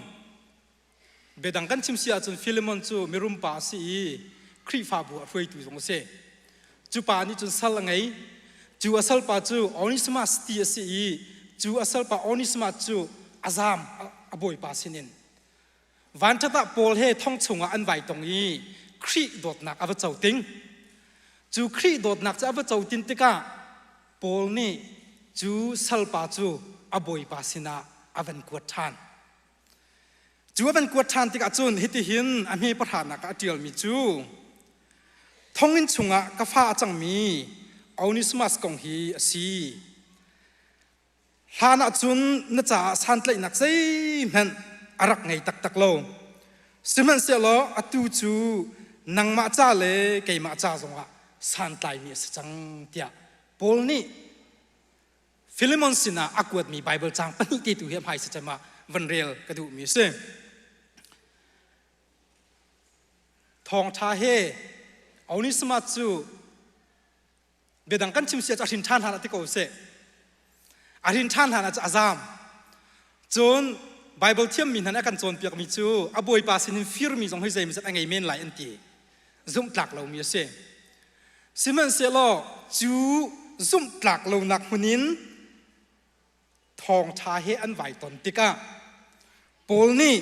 Biadang kan chim si ahcun Philemon cu mirum pa a si i Khrihfabu a hruaitu zong a si. Cu pa nih cun sal a ngei. Cu a salpa cu Onesimus ti a si i cu a salpa Onesimus cu a zaam a bawipa sinin. Vanṭhat ah Paul he thong chungah an vai tong i Khrih dawtnak a va co ting. Cu Khrih dawtnak cu a va co tin tikah Paul nih cu salpa cu a bawipa sinah a van kuat ṭhan. Cu a van kuat ṭhan tikah cun hitihin a hme pahranak ah a ṭialmi cu thonginn chungah ka fa a cangmi Onesimus kong hi a si. Hlan ah cun na caah santlaihnak zeihmanh a rak ngei taktak lo. Sihmanhsehlaw atu cu nangmah ca le keimah ca zongah santlaimi a si cang tiah Paul nih Philemon sinah a kuatmi Baibal caang pahnih te tu hi a hmaisa cem ah van rel ka duhmi a si. Thawngṭha he Onesimus cu biadang kan chim sia cu a hrin ṭhan hlan ah ti ko seh. A hrin ṭhan hlan ah cu a zaam. Cun Baibal thiammi hna nih a kan cawnpiakmi cu a bawipa sinin firmi zong hi zeimawzat a ngei men lai an ti. Zumhtlak lomi a si. Sihmanhsehlaw cu zumhtlak lonak hmun in thawngṭha he an vai ton tikah Paul nih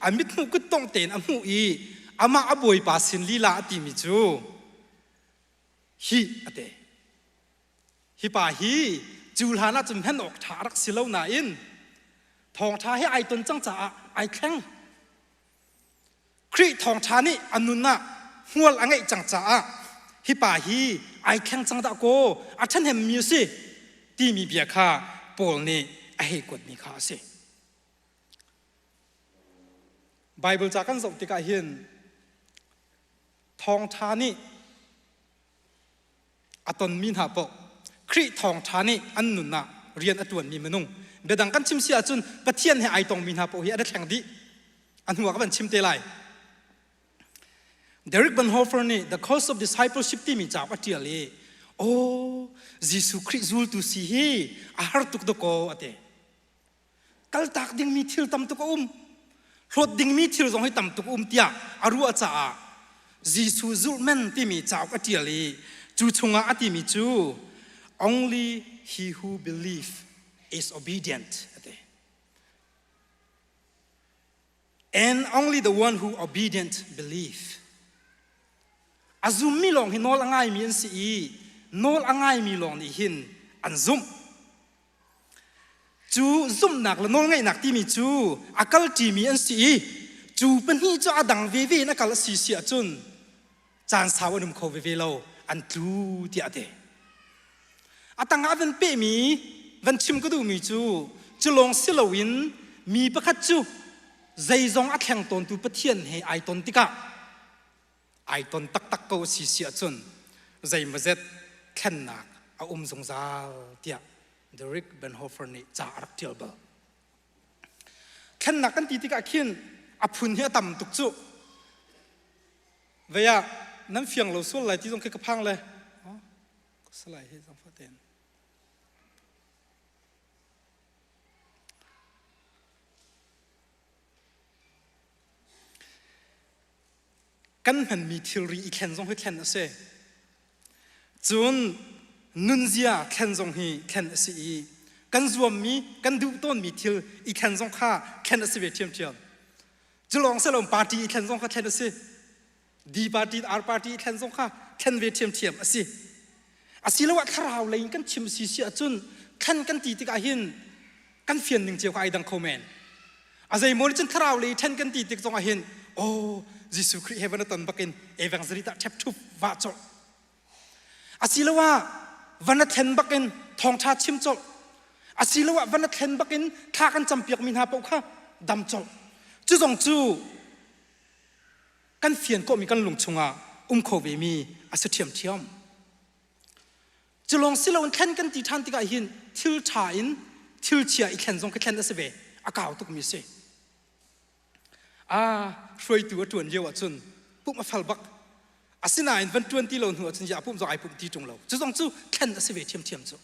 a mithmuh kuttongh tein a hmuh i amah a bawipa sin lila a timi cu hi a ti. Hi pa hi cu hlan ah cun hman awk ṭha a rak si lo nain thawngṭha he ai ton cang caah ai thleng. Khrih thawngṭha nih a nun ah hmual a ngeih cang caah hi pa hi ai thleng cang dah kaw a ṭhahnemmi a si timi bia kha Paul nih a hei kuatmi kha a si. Baibal ca kan zoh tikah hin thawngṭha nih a tonmi hna paoh Khrih thawngṭha nih an nun ah rian a ṭuanmi minung biadang kan chim si ahcun Pathian he ai tongmi hna paoh hi an i thleng dih a hnu ah ka van chim te lai Derek Bonhoeffer nih The Cost of Discipleship timi cauk a ṭial i aw Jesuh Khrih zultu si hi a har tuk dakaw a ti kaltak dingmi thil tam tuk a um hlawt dingmi thil zong hi tam tuk a um tiah a ruah caah Jesuh zulhmen timi cauk a ṭial i cu chungah a timi cu only he who believe is obedient a ti and only the one who obedient believe. A zummi lawng hi nawl a ngaimi an si i Nawl a ngaimi lawng nih hin an zumh. Cu zumhnak le nawlngaihnak timi cu a kalṭimi an si i cu pahnih cu a dang veve in a kal a si si ahcun caan sau an um kho veve lo, an tlu tiah a ti. A tangah van pehmi van chim ka duhmi cu cu lawng si loin mi pakhat cu zeizong a thleng tawntu Pathian he ai ton tikah ai ton taktak ko a si si ahcun zeimawzet thlennak a um zungzal tiah Derek Benhofer nih ca a rak ṭial bal. Thlennak kan ti tikah khin a phun hi a tam tuk cu. Vei ah nan fiang lo sual lai ti zong khi ka phang le. Salai hi zong faten. Kan hmanmi thilri i thlen zong hi thlen a si. Cun nunzia thlen zong hi thlen a si i kan zuammi, kan duh tawnmi thil i thlen zong kha thlen a si ve ṭhiamṭhiam. Cu lawng si lo party i thlen zong kha thlen a si. D party, R party i thlen zong kha thlen ve ṭhiamṭhiam a si. Asiloah thlarau lei in kan chim si si ahcun thlen kan ti tikah hin kan fian ning cio kha ai dang kho men. A zeimaw nih cun thlarau lei ṭhen kan ti tik zongah hin oh Jesuh Khrih he van a ton bakin evangelist ah ṭhep ṭhup vah colh. Asiloah van a thlen bakin thawngṭha chim colh. Asiloah van a thlen bakin thla kan campiakmi hna paoh kha dam colh. Cu zong cu kan fian khawhmi kan lung chungah um kho vemi a si ṭhiamṭhiam. Cu lawng si loin thlen kan ti ṭhan tikah hin thil ṭha in thil chia i thlen zong khi thlen a si ve. A kau tukmi a si. Ah, hruaitu a ṭuan lio ahcun pumh a fal bak. Asinain van ṭuan ti lo hnu ahcun ya pumh zong ai pumh ti ṭung lo. Cu zong cu thlen a si ve ṭhiamṭhiam cu.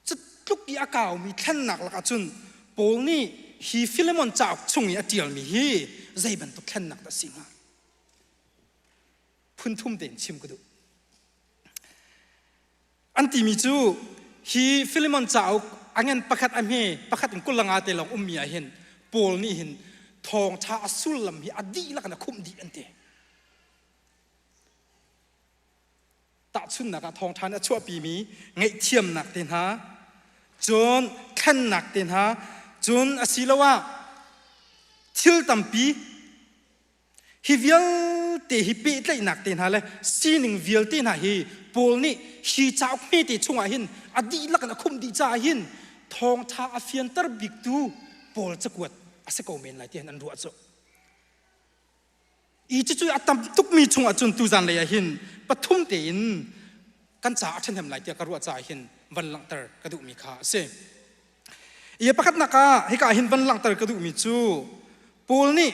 Cu tluk i a kaumi thlennak lakah cun Paul nih hi Filemon cauk chung i a ṭialmi hi zei bantuk thlennak dah a si hnga? Phun thum tein chim ka duh. An timi cu hi Filemon cauk a ngan pakhat a hme pakhat in kul nga te lawng ummi ah hin Paul nih hin thawngṭha a sullam hi a dihlak in a khumh dih an ti. Tahchunhnak ah thawngṭha nih a chuahpimi ngaihthiamnak te hna, cun thlennak te hna, cun asiloah thil tampi hi vialte hi pehtlaihnak te hna le sining vialte hna hi Paul nih hi cauk hmete chungah hin a dihlak in a khumh dih caah hin thawngṭha a fianter biktu Paul cakuat a si ko men lai ti hin an ruah cu. I cucu a tam tukmi chungah cun tuzan lei ah hin pathum tein kan caah a ṭhahnem lai tiah ka ruah caah hin van langhter ka duhmi kha a si. I pakhatnak ah hika ah hin van langhter ka duhmi cu Paul nih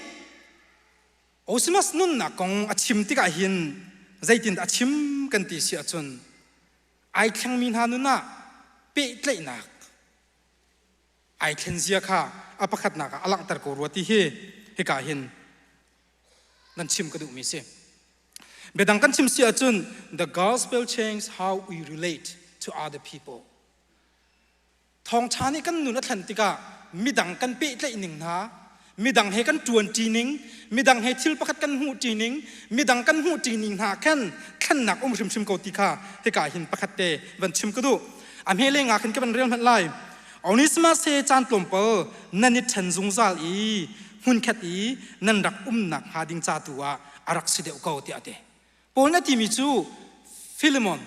Osimas nunnak kong a chim tikah hin zeitindah a chim kan ti si ahcun ai thlengmi hna nun ah pehtlaihnak ai thlen zia kha a pakhatnak ah a langhter ko rua ti hi hika hin nan chim ka duhmi si. Biadang kan chim si ahcun the gospel changes how we relate to other people. Thawngṭha nih kan nun a thlen tikah midang kan pehtlaih ning hna, midang he kan ṭuanṭi ning, midang he thil pakhat kan hmuhṭi ning, midang kan hmuhṭi ning hna khan thlennak um hrimhrim ko ti kha hika hin pakhat te van chim ka duh. A hme leng ah khin ka van rel hmanh lai. Onesimas he caan tlawmpal nan i ṭhen zungzal i hmunkhat i nan rak umnak hnga ding ca tu ah a rak si deuh ko tiah a ti. Paul na timi cu Philemon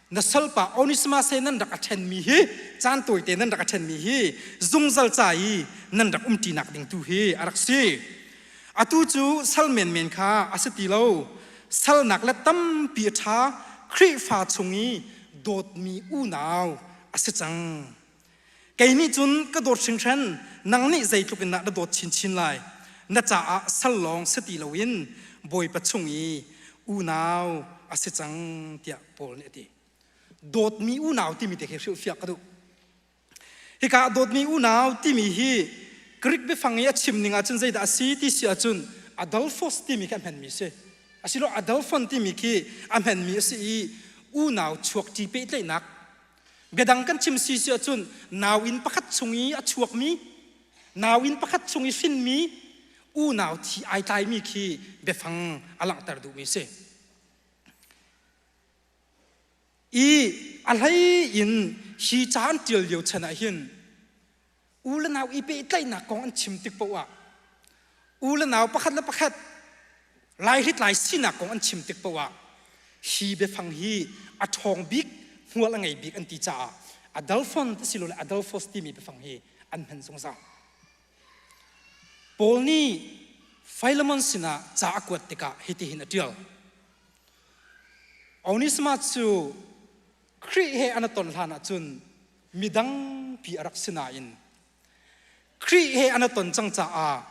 na salpa Onesimas he nan rak a ṭhenmi hi caan tawite nan rak a ṭhenmi hi zungzal ca i nan rak umṭinak ding tu hi a rak si. Atu cu sal menmen kha a si ti lo. Salnak le tampi a ṭha Khrihfa chung i dawtmi unau a si cang. Kei nih cun ka dawt hringhran, nang nih zeitluk in dah na dawt chinchin lai. Na caah sal lawng si ti loin Bawipa chung i unau a si cang tiah Paul nih a ti. Dawtmi unau timi te khi hrilhfiah ka duh. Hika dawtmi unau timi hi Greek biafang i a chim ning ahcun zeidah a si ti si ahcun adelphos timi khi a hmanmi a si. Asilo adelphon timi khi a hmanmi a si i unau chuakṭi pehtlaihnak Biadang kan chim si si ahcun nauinn pakhat chung i a chuakmi, nauinn pakhat chung i hrinmi unau thi ai tlaimi khi biafang a langhter duhmi a si. I a hlei in hi ca an ṭial lio chan ah hin u le nau i pehtlaihnak kong an chim tik paoh ah u le nau pakhat le pakhat laihritlai sinak kong an chim tik paoh ah hi biafang hi a ṭhawng bik hmual a ngei bik an ti caah adelphon asilole adelphos timi biafang hi an hman zungzal. Paul nih Philemon sinah ca a kuat tikah hitihin a ṭial. Onesimus cu Khrih he an i ton hlan ahcun midang pi a rak si nain Khrih he an i ton cang caah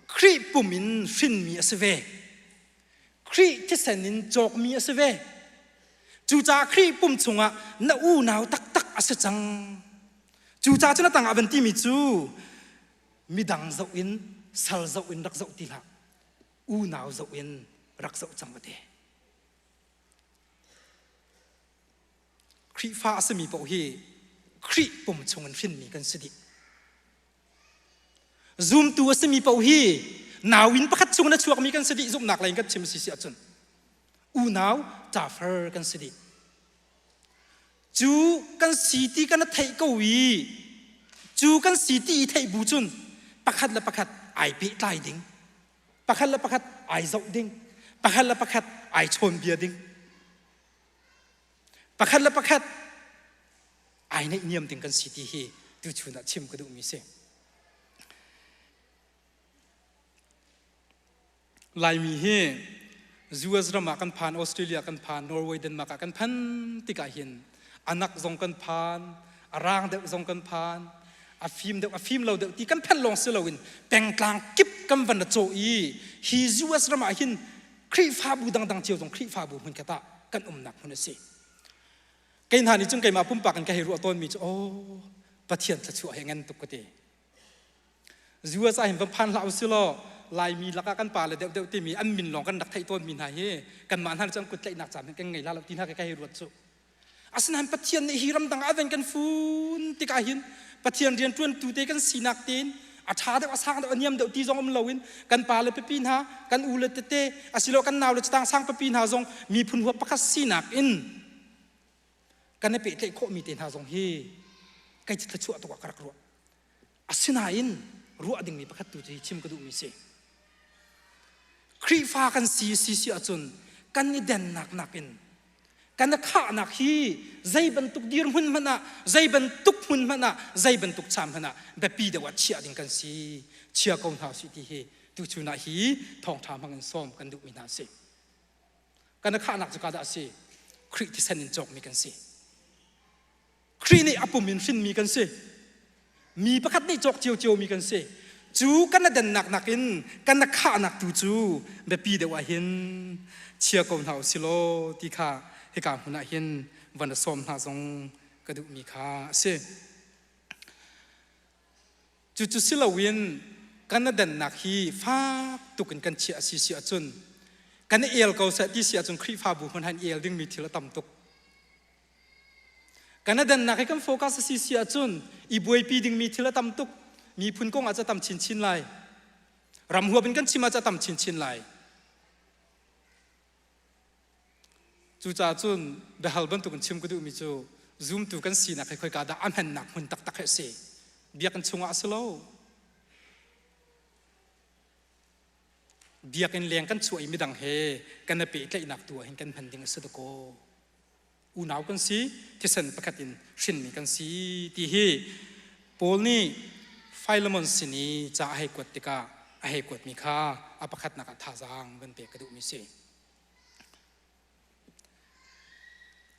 Khrih pum in hrinmi a si ve. Khrih thisen in cawkmi a si ve. Cucaah Khrih pum chungah na unau taktak a si cang. Cucaah cun a tangah van timi cu midang zoh in sal zoh in rak zoh ti hlah. Unau zoh in rak zoh cang va ti. Khrihfa a simi paoh hi Khrih pum chungin hrinmi kan si dih. Zumtu a simi paoh hi nauinn pakhat chungin a chuakmi kan si dih zumhnak lei in kan chim si si ahcun unau ṭafar kan si dih. Cu kan si ti kan theih ko i cu kan si ti i theih bu cun pakhat le pakhat ai pehtlai ding pakhat le pakhat ai zoh ding pakhat le pakhat ai chawnbia ding pakhat le pakhat ai naihniam ding kan si ti hi tuchun ah chim ka duhmi si Laimi hi US ram ah kan phan Australia kan phan Norway Denmark ah kan phan tikah hin anak zong kan phan a rang deuh zong kan phan a fim deuh a fim lo deuh ti kan phanh lawng si loin pengtlang kip kan van a cawh i hi US ram ah hin Khrihfabu dangdang cio zong Khrihfabu hmun khat ah kan umnak hmun a si. Kei hna nih cun keimah pumpak in ka hei ruah tawnmi cu aw Pathian thluachuah he ngan tuk ka ti. US ah hin van phan hlah usih law Laimi lakah kan pale deuhdeuh timi an min lawng kan rak theih tawnmi hna hi kanmah hna nih cun kut tlaihnak caan kan ngei la lo ti hna ka hei ruat cu. Asinain Pathian nih hi ramdang ah ven kan fun tikah hin Pathian rianṭuantu te kan sinak tein a ṭha deuh a sang deuh a niam deuh ti zong um loin kan pale pipi hna kan u le tete asilo kan nau le cataang sang pipi hna zong miphun huap pakhat sinak in kan i pehtlaih khawhmi te hna zong hi kei cu thluachuah tuk ah ka rak ruah. Asinain ruah dingmi pakhat tu cu hi chim ka duhmi si. Khrihfa kan si si si ahcun kan i dennak nakin kan i khahnak hi zei bantuk dirhmun hmanh ah zei bantuk hmun hmanh ah zei bantuk caan hmanh ah biapi deuh ah chiah ding kan si chia ko hna usih ti hi tuchun ah hi thawngṭha hmang in sawm kan duhmi hna a si. Kan i khahnak cu ka dah a si? Khrih thisen in cawkmi kan si. Khrih nih a pum in hrinmi kan si. Mi pakhat nih cawk ciocio mi kan si. Cu kan dennak nakin kan khahnak tu cu biapi deuh ah hin chia ko hna usih law ti kha hika hmun ah hin van a sawm hna zong ka duhmi kha a si. Cucu si loin kan dennak hi fak tuk in kan chiah a si si ahcun kan i el ko seh ti si ahcun Khrihfabu hmanh han el dingmi thil a tam tuk. Kan adannak hi kan focus a si si ahcun i buaipi dingmi thil a tam tuk. Miphun kong ah cu a tam chinchin lai. Ram huap in kan chim ah cu a tam chinchin lai. Cucaah cun biahal bantukin chim ka duhmi cu zumtu kan sinak hi khoika dah a hmannak hmun taktak hi a si. Biakinn chungah a si lo. Biakinn leng kan chuah i midang he kan i pehtlaihnak tu ah hin kan hman ding a si dakaw. Unau kan si, thisen pakhat in hrinmi kan si ti hi Paul nih Philemon sin i ca a hei kuat tikah a hei kuatmi kha a pakhatnak ah thazaang van pek ka duhmi si.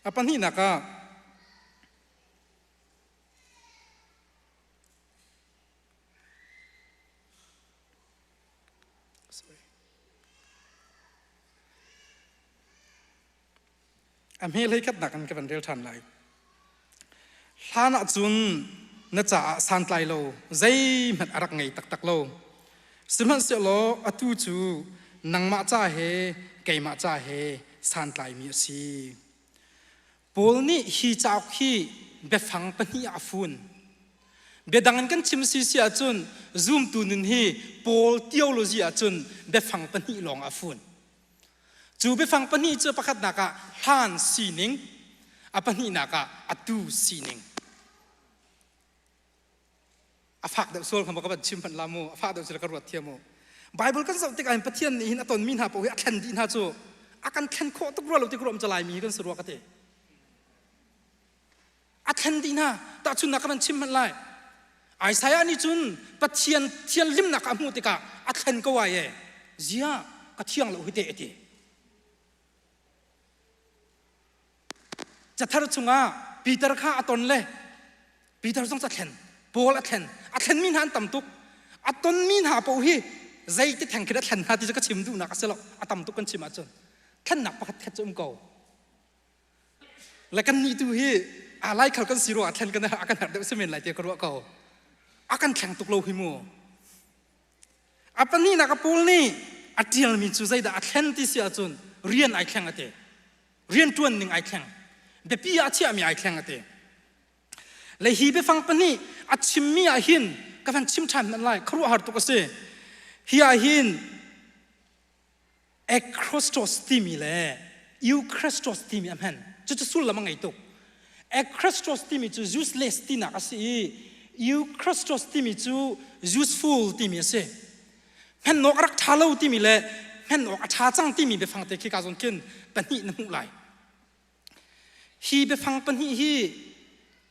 A pahnihnak ah A hme hlei khatnak in ka van rel ṭhan lai. Hlan ah cun na caah santlai lo zeihmanh a rak ngei taktak lo. Sihmanhsehlaw atu cu nangmah ca he keimah ca he santlaimi a si. Paul nih hi cauk hi biafang pahnih ah a fun. Biadang in kan chim si si ahcun zumtu nun hi Paul theology ahcun biafang pahnih lawng a fun. Cu biafang pahnih cu pakhatnak ah hlan sining, A pahnihnak ah atu sining. A fak deuh sual kha ka van chim hmanh la mu. A fak deuh cu ka ruat thiam mu. Bible kan zoh tikah hin Pathian nih hin a tonmi hna paoh hi a thlen dih hna cu a kan thlen khawh tuk rua lo ti ka ruah Laimi hi kan si rua ka ti. A thlen dih hna. Tahchunhnak ka van chim hmanh lai. Isaiah nih cun Pathian thianhlimnak a hmuh tikah a thlen ko ai e. Zia ka thiang lo hi te a ti. Cathar chungah Peter kha a ton le Peter zong cu a thlen, Paul a thlen, a thlenmi hna an tam tuk. A tonmi hna paoh hi zeiti theng khin a thlen hna ti cu ka chim duhnak a si lo. A tam tuk kan chim ahcun thlennak pakhat khat cu um ko. Le kan nih tu hi a laikhal kan si ruangah thlen kan a kan herh deuh si men lai ti ka ruah ko. A kan thleng tuk lo hi mu. A pahnihnak a Paul nih a ṭialmi cu zeidah a thlen ti si ahcun rian ai thleng a ti. Rian ṭuan ning ai thleng. Biapi ah a chiahmi ai thleng a ti. Le hi biafang pahnih a chimmi ah hin ka van chim ṭhan hmanh lai khuaruahhar tuk a si. Hi ah hin Ekristos timi le Euchristos timi a hman. Cucu sullam a ngei tuk. Ekristos timi cu useless tinak a si i Euchristos timi cu useful timi a si. Hman awk a rak ṭha lo timi le hman awk a ṭha cang timi biafang te khi ka zawn khin pahnih na hmuh lai. Hi biafang pahnih hi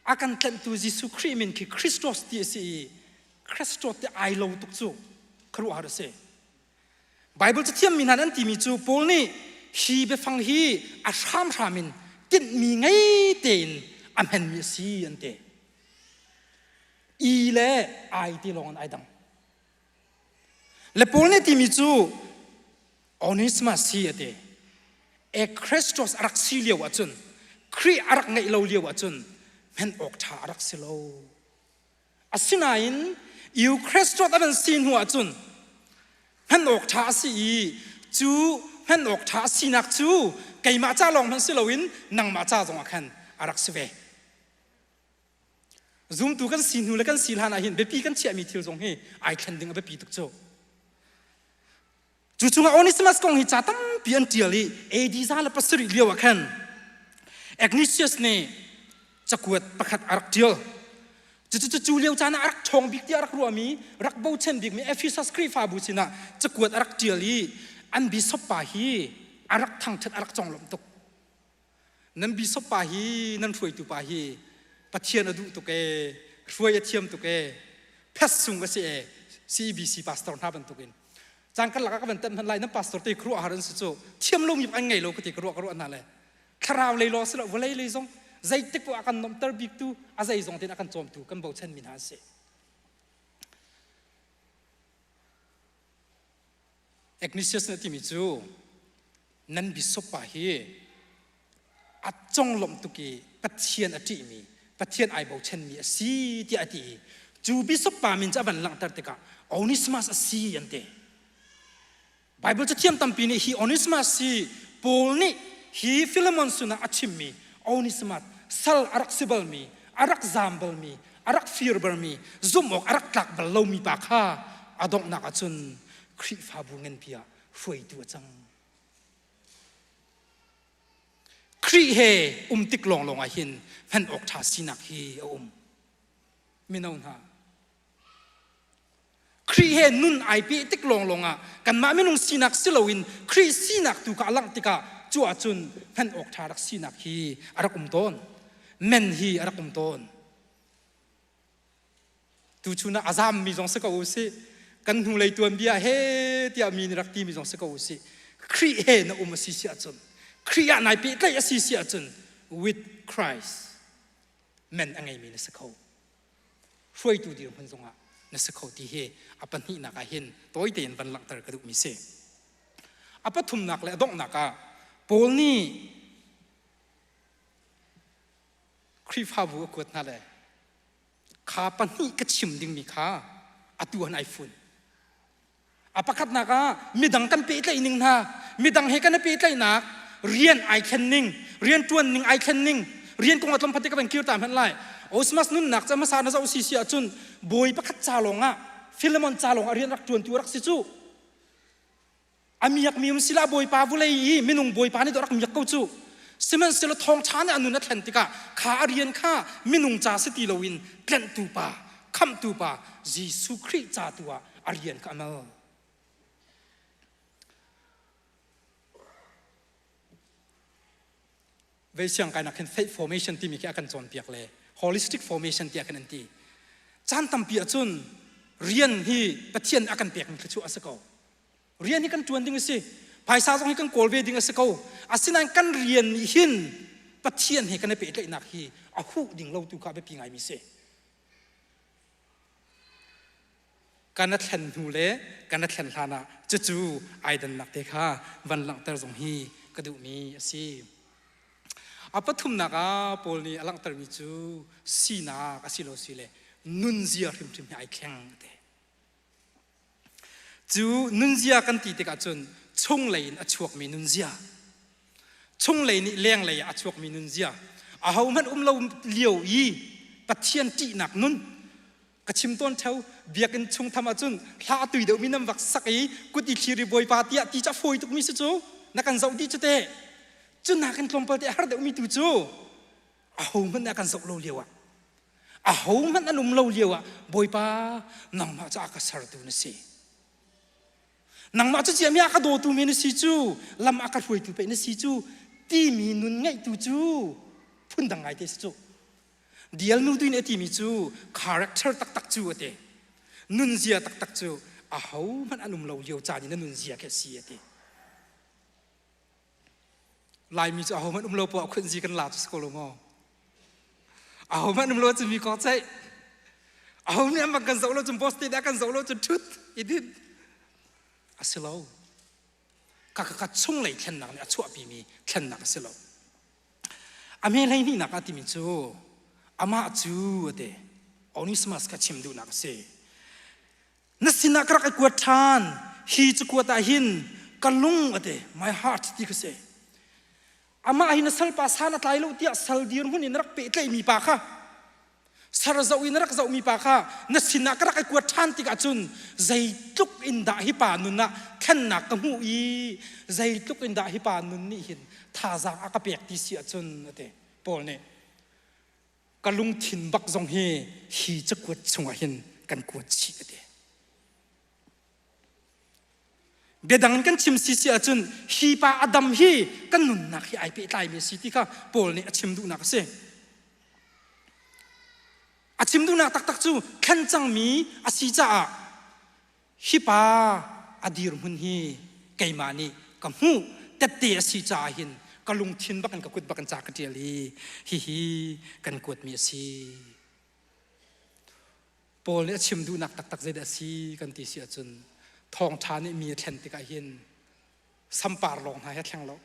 a kan tlanhtu Jesuh Khrih min khi Christos ti a si i Christos ti ai lo tuk cu khuaruahhar a si. Baibal cathiammi hna nih an timi cu Paul nih hi biafang hi a hramhram in tinhmi ngei tein a hmanmi a si an ti. I le ai ti lawng in ai dang. Le Paul nih timi cu Onesimus hi a ti. E Christos a rak si lio ahcun Khrih a rak ngeih lo lio ahcun hman awk ṭha a rak si lo. Asinain Eucharist a van si hnu ahcun hman awk ṭha a si i cu hman awk ṭha a sinak cu keimah ca lawng hmanh si loin nangmah ca zongah khan a rak si ve. Zumtu kan si hnu le kan si hlan ah hin biapi kan chiahmi thil zong hi ai thlen ding a biapi tuk cu. Cu chungah Onesimus kong hi ca tampi an ṭial i AD 107 lio ah khan Ignatius nih cakuat pakhat a rak ṭial. Cucu cu lio caan ah a rak ṭhawng bik tiah a rak ruahmi, rak bochan bikmi Ephesus Khrihfabu sinah cakuat a rak ṭial i an bishop pa hi a rak thangṭhat, a rak conglawmh tuk. Nan bishop pa hi nan hruaitu pa hi Pathian a duh tuk ee, hruai a thiam tuk ee, phes sung a si ee, CEBC pastor hna bantukin. Cang kan lakah ka van tanh hmanh lai nan pastor te khuaruah har an si cu thiam lomi an ngei lo ka ti ka ruah ka ruah hna le thlarau lei law si lo vawlei lei zong zeitik poah a kan nomter bik tu a zei zong tin a kan cawmtu kan bochan mi hna an si. Ignatius nih a timi cu nan bishop pa hi a conglawmh tuk i Pathian a ṭihmi, Pathian ai bochanmi a si tiah a ti i cu bishop pa min cu a van langhter tikah Onesimus a si an ti. Bible cathiam tampi nih hi Onesimus hi Paul nih hi Philemon sinah a chimmi Onesimus sal a rak si balmi, a rak zaam balmi, a rak fir balmi, zumh awk a rak tlak bal lomi pa kha a donghnak ahcun Khrihfabu nganpi ah hruaitu a cang. Khrih he um tik lawnglawng ah hin hman awk ṭha sinak hi a um. Mino hna, Khrih he nun ai peh tik lawnglawng ah kanmah minung sinak si loin Khrih sinak tu kha a langh tikah cu ahcun hman awk ṭha rak sinak hi a rak um tawn. Men hi a rak um tawn. Tuchun ah a zammi zong si ko u sih, kan hnulei tuanbia he tiah mi nih rak timi zong si ko u sih. Khrih he na um a si si ahcun, Khrih ah nai pehtlaih a si si ahcun with Christ men a ngeimi na si kho. Hruaitu dirhmun zongah na si kho ti hi a pahnihnak ah hin tawi tein van langhter ka duhmi si. A pathumnak le a donghnak ah Paul nih Khrihfabu a kuat hna le kha pahnih ka chim dingmi kha atu han ai fun. A pakhatnak ah midang kan pehtlaih ning hna, midang he kan i pehtlaihnak, rian ai thlen ning, rian ṭuan ning ai thlen ning, rian kong a tlawmphat te ka van kir ta hmanh lai. Osmas nunnak ca hmasa na zoh si si ahcun bawi pakhat ca lawngah Philemon ca lawngah rian rak ṭuantu rak si cu. A miak mi um sila bawipa vulei i minung bawipa nih rak miak ko cu. Sihmanhsehlaw thawngṭha nih a nun a thlen tikah kha a rian kha minung ca si ti loin tlenhtu pa, khamhtu pa Jesuh Khrih ca tu ah a rian kha a mal. Vei siang kainak hin faith formation timi khi a kan cawnpiak le holistic formation tiah khin an ti. Caan tampi ahcun rian hi Pathian a kan pekmi thluachuah a si ko. Rian hi kan ṭuan ding a si. Phaisa zong hi kan kawl ve ding a si ko. Asinain kan rian nih hin Pathian he kan i pehtlaihnak hi a huh ding lo tu kha biapi ngaimi si. Kan a thlen hnu le kan a thlen hlan ah cucu ai dannak te kha van langhter zong hi ka duhmi a si. A pathumnak ah Paul nih a langhtermi cu sinak asilo si le nunzia hrimhrim hi ai thleng a ti. Cu nunzia kan ti tikah cun chunglei in a chuakmi nunzia, chunglei nih lenglei ah a chuakmi nunzia, ahohmanh um lo lio i Pathian ṭihnak nun ka chim tawn ṭheo biakinn chung tham ahcun hla tui deuhmi nan vak sak i kut i thlir i Bawipa tiah ti cu a fawi tukmi si cu na kan zoh dih cu teh cu nakin tlawmpal te a har deuhmi tu cu ahohmanh nih a kan zoh lo lio ah ahohmanh an um lo lio ah Bawipa nangmah cu a ka sertu na si nangmah cu ciami a ka dawtu mi na si cu lam a ka hruaitu pei na si cu timi nun ngeihtu cu phundang ngai te si cu dial nu tuin a timi cu character taktak cu a ti nunzia taktak cu ahohmanh an um lo lio caan i na nunzia khi a si a ti Laimi cu ahohmanh um lo poah khunzi kan la cu si ko lo maw? Ahohmanh um lo cu mi kong ceih. Aho nih an bang kan zoh lo cun boss te dah kan zoh lo cun ṭhut i din. A si lo. Ka ka ka chunglei thlennak nih a chuahpimi thlennak a si lo. A me hleihnihnak ah timi cu amah cu a ti. Onesimus kha chim duhnak a si. Na sinah ka rak i kuat ṭhan. Hi cakuat ah hin ka lung a ti, my heart ti kha si. Amah hi na salpa san a tlai lo tiah sal dirhmun in na rak pehtlaihmi pa kha sar zoh in na rak zohmi pa kha na sinah ka rak i kuat ṭhan tikah cun zeitluk in dah hi pa nun ah thlennak ka hmuh i zeitluk in dah hi pa nun nih hin thazaang a ka pek ti si ahcun a ti Paul nih ka lungthin bak zong hi hi cakuat chungah hin kan kuat chih a ti. Biadang in kan chim si si ahcun hi pa Adam hi kan nunnak hi ai pehtlaimi a si ti kha Paul nih a chim duhnak a si. A chim duhnak taktak cu thlen cangmi a si caah Hi pa a dirhmun hi keimah nih ka hmuh tette a si caah hin ka lungthin bak in ka kut bak in ca ka ṭial i hihi kan kuatmi a si. Paul nih a chim duhnak taktak zeidah a si kan ti si ahcun thawngṭha nih mi a thlen tikah hin sampar lawng hna he a thleng lo.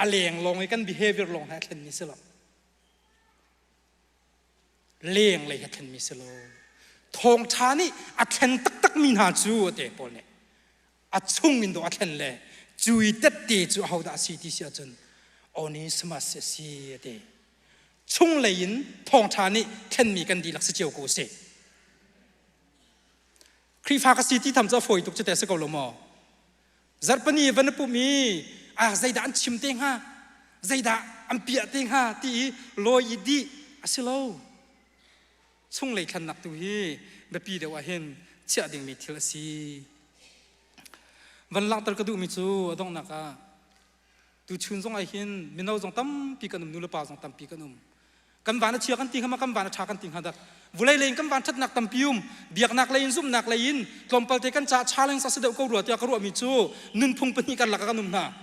A leng lawng i kan behavior lawng hna a thlenmi si lo. Lenglei he thlenmi si lo. Thawngṭha nih a thlen taktakmi hna cu a te Paul nih a chung in dawh a thlen le cu i tette cu ahodah a si ti si ahcun Onesimus a si a ti. Chunglei in thawngṭha nih thlenmi kan dihlak si cio ko sih. Khrihfa ka si ti tham cu a fawi tuk cu te si ko lo maw? Zarhpini van na pumh i ah zeidah an chim te hnga zeidah an piah te hnga ti i lawi i dih a si lo chunglei thlannak tu hi biapi deuh ah hin chiah dingmi thil a si van langhter ka duhmi cu a donghnak ah Tuchun zong ah hin mino zong tampi kan um, nulepa zong tampi kan um. Kan van a chia kan ti hnga ma kan van a ṭha kan ti hnga dak. Vulei lei in kan van ṭhatnak tampi um, biaknak lei in zumhnak lei in tlawmpal te kan ca challenge a si deuh ko rua tiah ka ruahmi cu nunphung pahnih karlak ah kan um hna.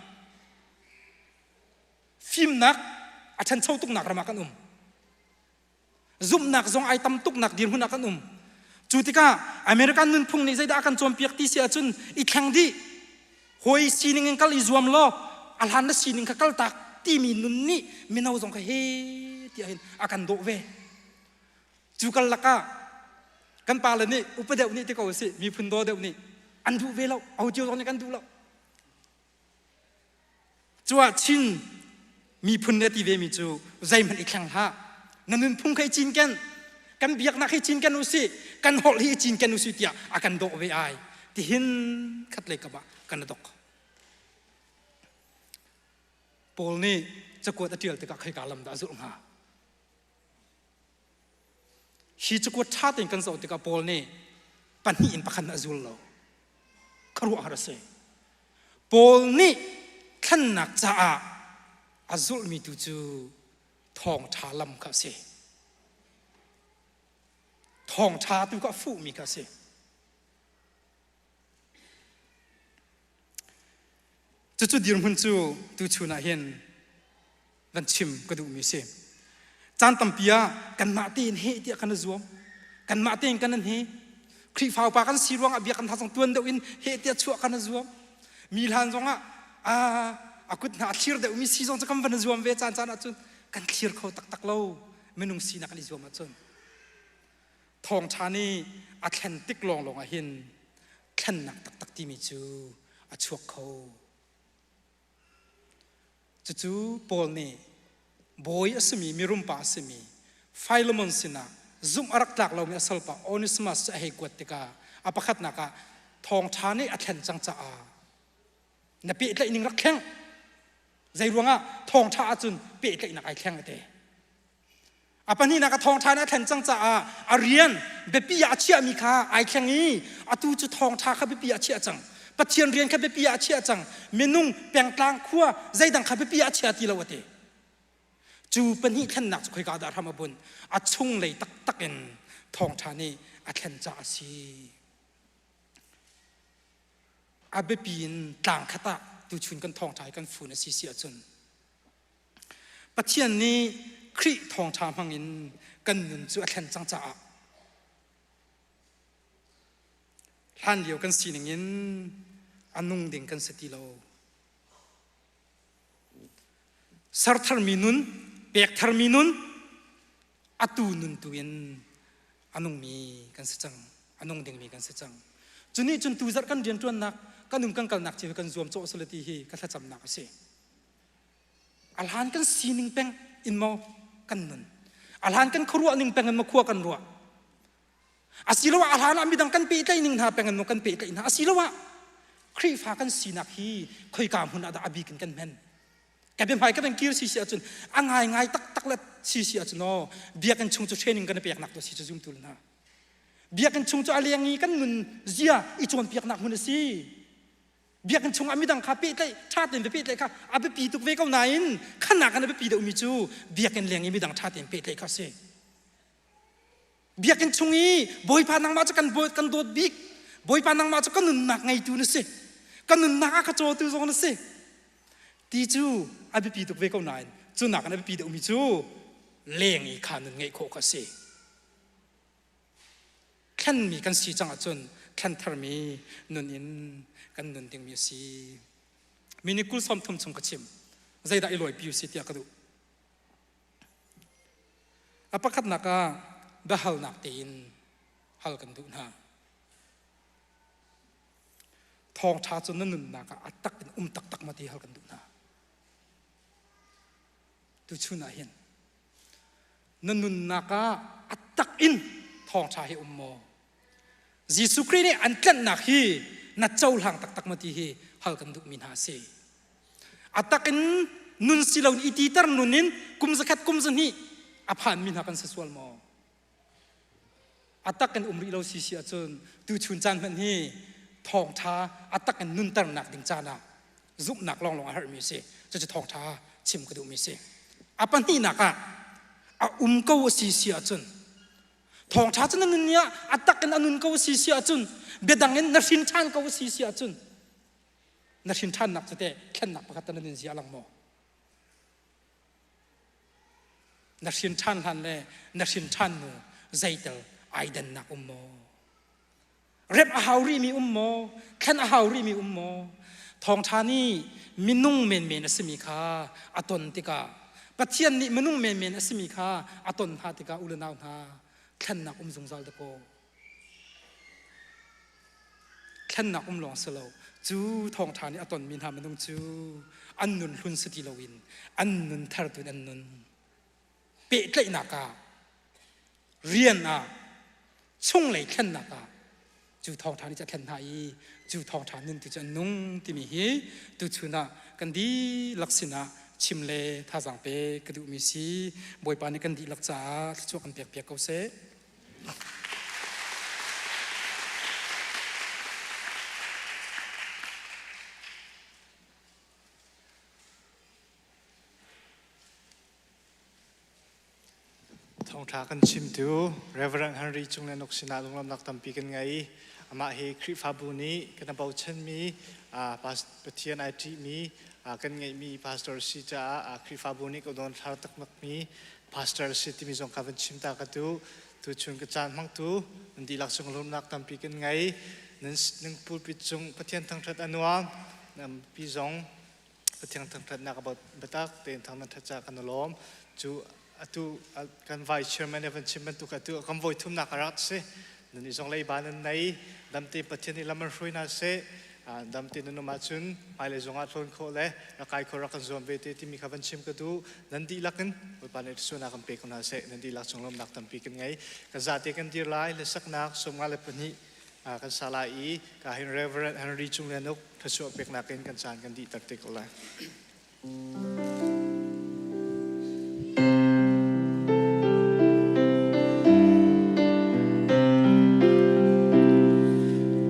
Fimnak a ṭhancho tuknak ram ah kan um. Zumhnak zong ai tam tuknak dirhmun ah kan um. Cu tikah American nunphung nih zeidah a kan cawnpiak ti si ahcun i thleng dih. Hawi sining in kal i zuam law a hlan na sining kha kaltak timi nun nih mino zong kha he tiah hin a kan dawh ve. Cu kal lakah kan pale nih upa deuh nih ti ko usih miphun daw deuh nih an duh ve lo. Aho cio zong nih kan duh lo. Cuah Chin miphun nih a ti vemi cu zeihmanh i thleng hlah. Na nunphung kha i cinken. Kan biaknak hi cinken u sih. Kan holh hi i cinken u sih tiah a kan dawh ve ai. Tihin khat lei kap ah kan i dok. Paul nih cakuat a ṭial tikah khoika lam dah a zulh hnga? Hi cakuat ṭha tein kan zoh tikah Paul nih pahnih in pakhat a zul lo. Khuaruahhar a si. Paul nih thlennak caah a zulhmi tu cu thawngṭha lam kha a si. Thawngṭha tu kha a fuhmi kha a si. Cucu dirhmun cu tuchun ah hin van chim ka duhmi si. Caan tampi ah kanmah tein heh tiah kan i zuam. Kanmah tein kan an he. Khrihfa upa kan si ruangah bia kan tha zong tuan deuh in heh tiah chuah kan i zuam. Mi hlan zongah a kut hna a thlir deuhmi si zong cu kan van i zuam ve caan caan ahcun kan thlir kho taktak lo minung sinak kan i zuam ahcun. Thawngṭha nih a thlen tik lawnglawng ah hin thlennak taktak timi cu a chuak kho. Cucu Paul nih bawi a simi mirumpa a simi Philemon sinah zumh a rak tlak lomi a salpa Onesimus cu a hei kuat tikah a pakhatnak ah thawngṭha nih a thlen cang caah na pehtlaih ning rak thleng. Zei ruangah thawngṭha ahcun pehtlaihnak ai thleng a ti. A pahnihnak a thawngṭha nih a thlen cang caah a rian biapi ah a chiahmi kha ai thleng i atu cu thawngṭha kha biapi ah a chiah cang. Pathian rian kha biapi ah a chiah cang. Minung pengtlang khua zeidang kha biapi ah a chia ti lo a ti. Cu pahnih thlennak cu khoika dah hram a bunh? A chunglei taktak in thawngṭha nih a thlen caah a si. A biapi in tlang khat ah tuchun kan thawngṭha hi kan fun a si si ahcun Pathian nih Khrih thawngṭha hmangin kan nun cu a thlen cang caah hlanlio kan sining in a nung ding kan si ti lo. Ser tharmi nun, pek tharmi nun, atu nun tu in a nungmi kan si cang, a nung dingmi kan si cang. Cu nih cun tuzarh kan rianṭuannak, kan um kan kalnak cio hi kan zuam cawh sala ti hi ka thlacamnak a si. A hlan kan sining peng in maw kan nun? A hlan kan khuaruah ning peng in maw khua kan ruah? Asiloah a hlan ah midang kan pehtlaih ning hna peng in maw kan pehtlaih hna? Asiloah Khrihfa kan sinak hi khoika hmun ah dah a bik in kan hman? Ka biahmai ka van kir si si ahcun a ngaingai taktak le si si ahcun aw biakinn chung cu training kan i peknak tu si cu zumtu hna. Biakinn chung cu a leng i kan nun zia i cawnpiaknak hmun a si. Biakinn chungah midang kha pehtlaih ṭha tein va pehtlaih kha a biapi tuk ve ko nain khanak in a biapi deuhmi cu biakinn leng i midang ṭha tein pehtlaih kha a si. Biakinn chung i Bawipa nangmah cu kan kan dawt bik Bawipa nangmah cu ka nunnak ngeitu na si ka nunnak a ka cawtu zong na si ti cu a biapi tuk ve ko nain cu nakin a biapi deuhmi cu leng i kha nun ngeih khawh kha a si. Thlenmi kan si cang ahcun thlen tharmi nun in kan nun dingmi a si. Mi nih kul 30 chung ka chim. Zeidah i lawipi u si tiah ka duh. A pakhatnak ah biahalnak tein hal kan duh hna. Thawngṭha cu na nunnak ah a tak in um taktak ma ti hal kan duh hna. Tuchun ah hin na nunnak ah a tak in thawngṭha hi um maw? Jesuh Khrih nih an tlanhnak hi na cohlang taktak maw ti hi hal kan duhmi hna a si. A tak in nun si loin i titer nun in kum zakhat kum zahnih a phanmi hna kan si sual maw? A tak in um rih lo si si ahcun tuchun caan hmanh hi thawngṭha a tak in nunternak ding caan ah zumhnak lawnglawng a herhmi a si. Cucu thawngṭha chim ka duhmi a si. A pahnihnak ah a um ko a si si ahcun thawngṭha cu na nun ah a tak in a nun ko a si si ahcun biadang in na hrin ṭhan ko a si si ahcun na hrin ṭhannak cu teh thlennak pakhat na nun zia a lang maw? Na hrin ṭhan hlan le na hrin ṭhan hnu zeitel ai dannak um maw? Remh a hau rihmi um maw? Thlen a hau rihmi um maw? Thawngṭha nih minung menmen a simi kha a ton tikah Pathian nih minung menmen a simi kha a ton hna tikah u le nau hna thlennak um zungzal dakaw. Thlennak um lawng si lo. Cu thawngṭha nih a tonmi hna minung cu an nun hlun si ti loin an nun thar tu in an nun. Pehtlaihnak ah, rian ah, chunglei thlennak ah cu thawngṭha nih cu a thlen hna i cu thawngṭha nun tu cu an nung timi hi tuchun ah kan dihlak sinah chim le thazaang pe ka duhmi si. Bawipa nih kan dihlak caah thluachuah kan pek piak ko seh. Thawngṭha kan chimtu Reverend Henry Cung le Nok sinah lunglawmhnak tampi kan ngei. Amah hi Khrihfabu nih kan bochanmi Pathian ai ṭihmi kan ngeihmi pastor si caah Khrihfabu nih ka dawn thlar takmakmi pastor si timi zong kha van chim ta ka duh. Tuchun ka caan hmangtu nan dihlak cung lawmhnak tampi kan ngei. Nan pulpit cung Pathian thangṭhat a nuam. Nan pi zong Pathian thangṭhatnak about biatak tein thang nan ṭhat caah kan i lawm. Cu atu kan vice chairman nih van chim bantuk atu kan voi thumnak a rak si. Nan i zong leiba nan nei. Damte Pathian nih lam an hruai hna seh. Damte nan um ahcun hmailei zong ah tlawn khawh le rak kai khawh rak kan zuam ve te timi kha van chim ka duh. Nan dihlak in Bawipa nih sualnak kan pe ko hna seh. Nan dihlak cung lawmhnak tampi kan ngei. Kan zate kan dir lai hlasaknak 52 kan sa lai i ka hin Reverend Henry Cung Lian Uk thluachuah peknak in kan caan kan dihter te ko lai.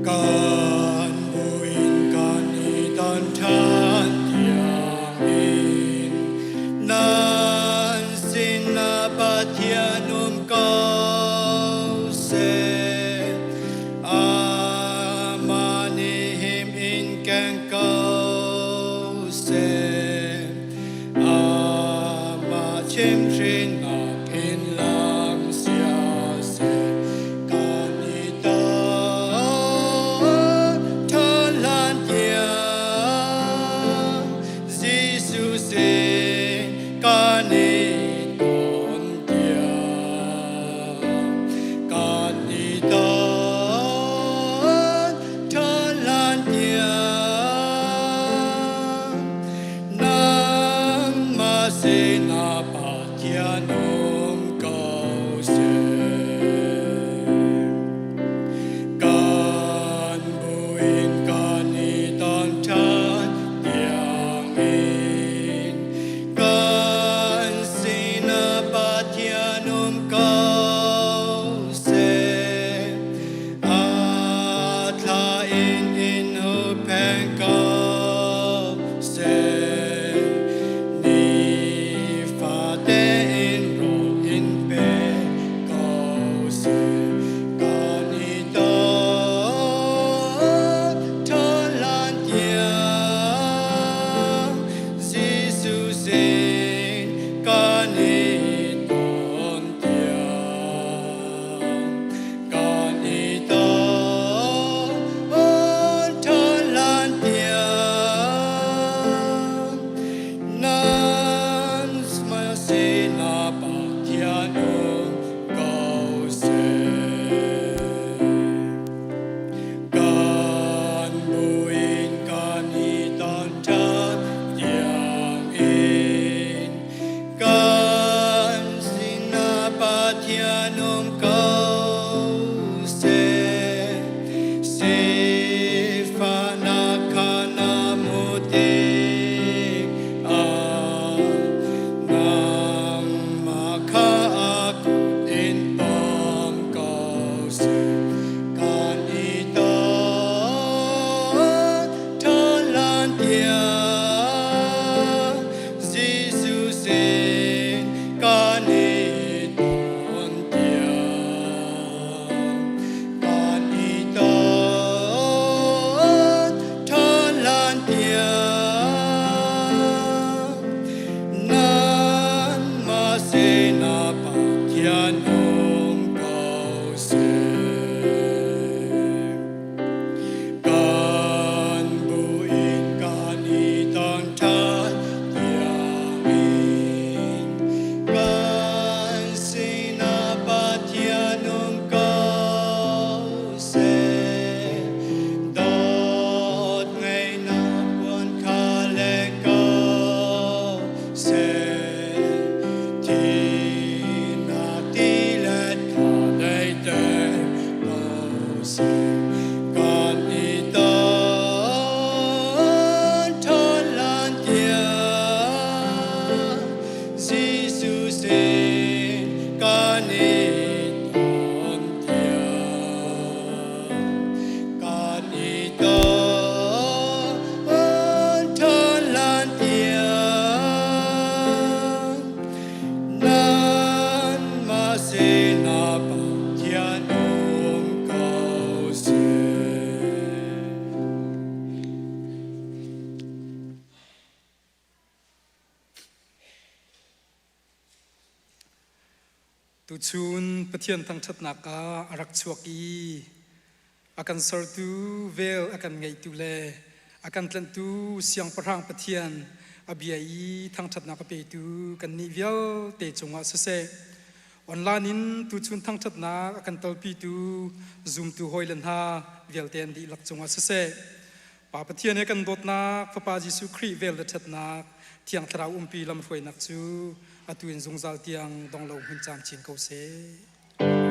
Kan buin kan i ton ṭhan tiangin nan sinah Pathian um ko seh. Amah nih him in keng ko seh. Amah chimhhrinnak in lam sia seh. Kan i ton ṭhan hlan tiang Jesuh sin kan i ton tiang. Kan i ton ṭhan hlan tiang nangmah sinah Pathian um ko seh. Kan buin kan i ton ṭhan tiangin kan sinah Pathian um ko seh. A thla in in huppheng ko seh. Nifate in rawl in pe ko seh. Kan i ton ṭhan hlan tiang Jesuh sin kan i ton tiang. Kan i ton ṭhan hlan tiang nan sinah Pathian um ko seh. Kan buin kan i ton ṭhan tiangin kan sinah Pathian um ko seh. Sifahnak kha na hmuh tikah nangmah kha a kut in bawm ko seh. Kan i ton ṭhan hlan tiang Jesuh sin kan i ton tiang. Kan i ton ṭhan hlan tiang nanmah sinah Pathian um ko seh. Kan buin kan i ton ṭhan tiangin kan sinah Pathian um ko seh. Dawt ngeihnak puan kha leng ko seh. Thihnak ti Kan i ton tiang, kan i ton ṭhan lan tiang, nanmah sinah Pathian um ko seh. Tuchun Pathian thangṭhatnak ah a rak chuak i a kan sertu vel a kan ngeihtu le a kan tlanhtu Siangpahrang Pathian a bia i thangṭhatnak a petu kannih vialte cungah siseh, online in tuchun thangṭhatnak a kan telpitu zumtu hawile hna vialte an dihlak cungah siseh, Pa Pathian he kan dawtnak, Fapa Jesuh Khrih vel le ṭhatnak, Thiang Thlarau umpi lamhruainak cu atu in zungzal tiang dong lo hmun camcin ko seh.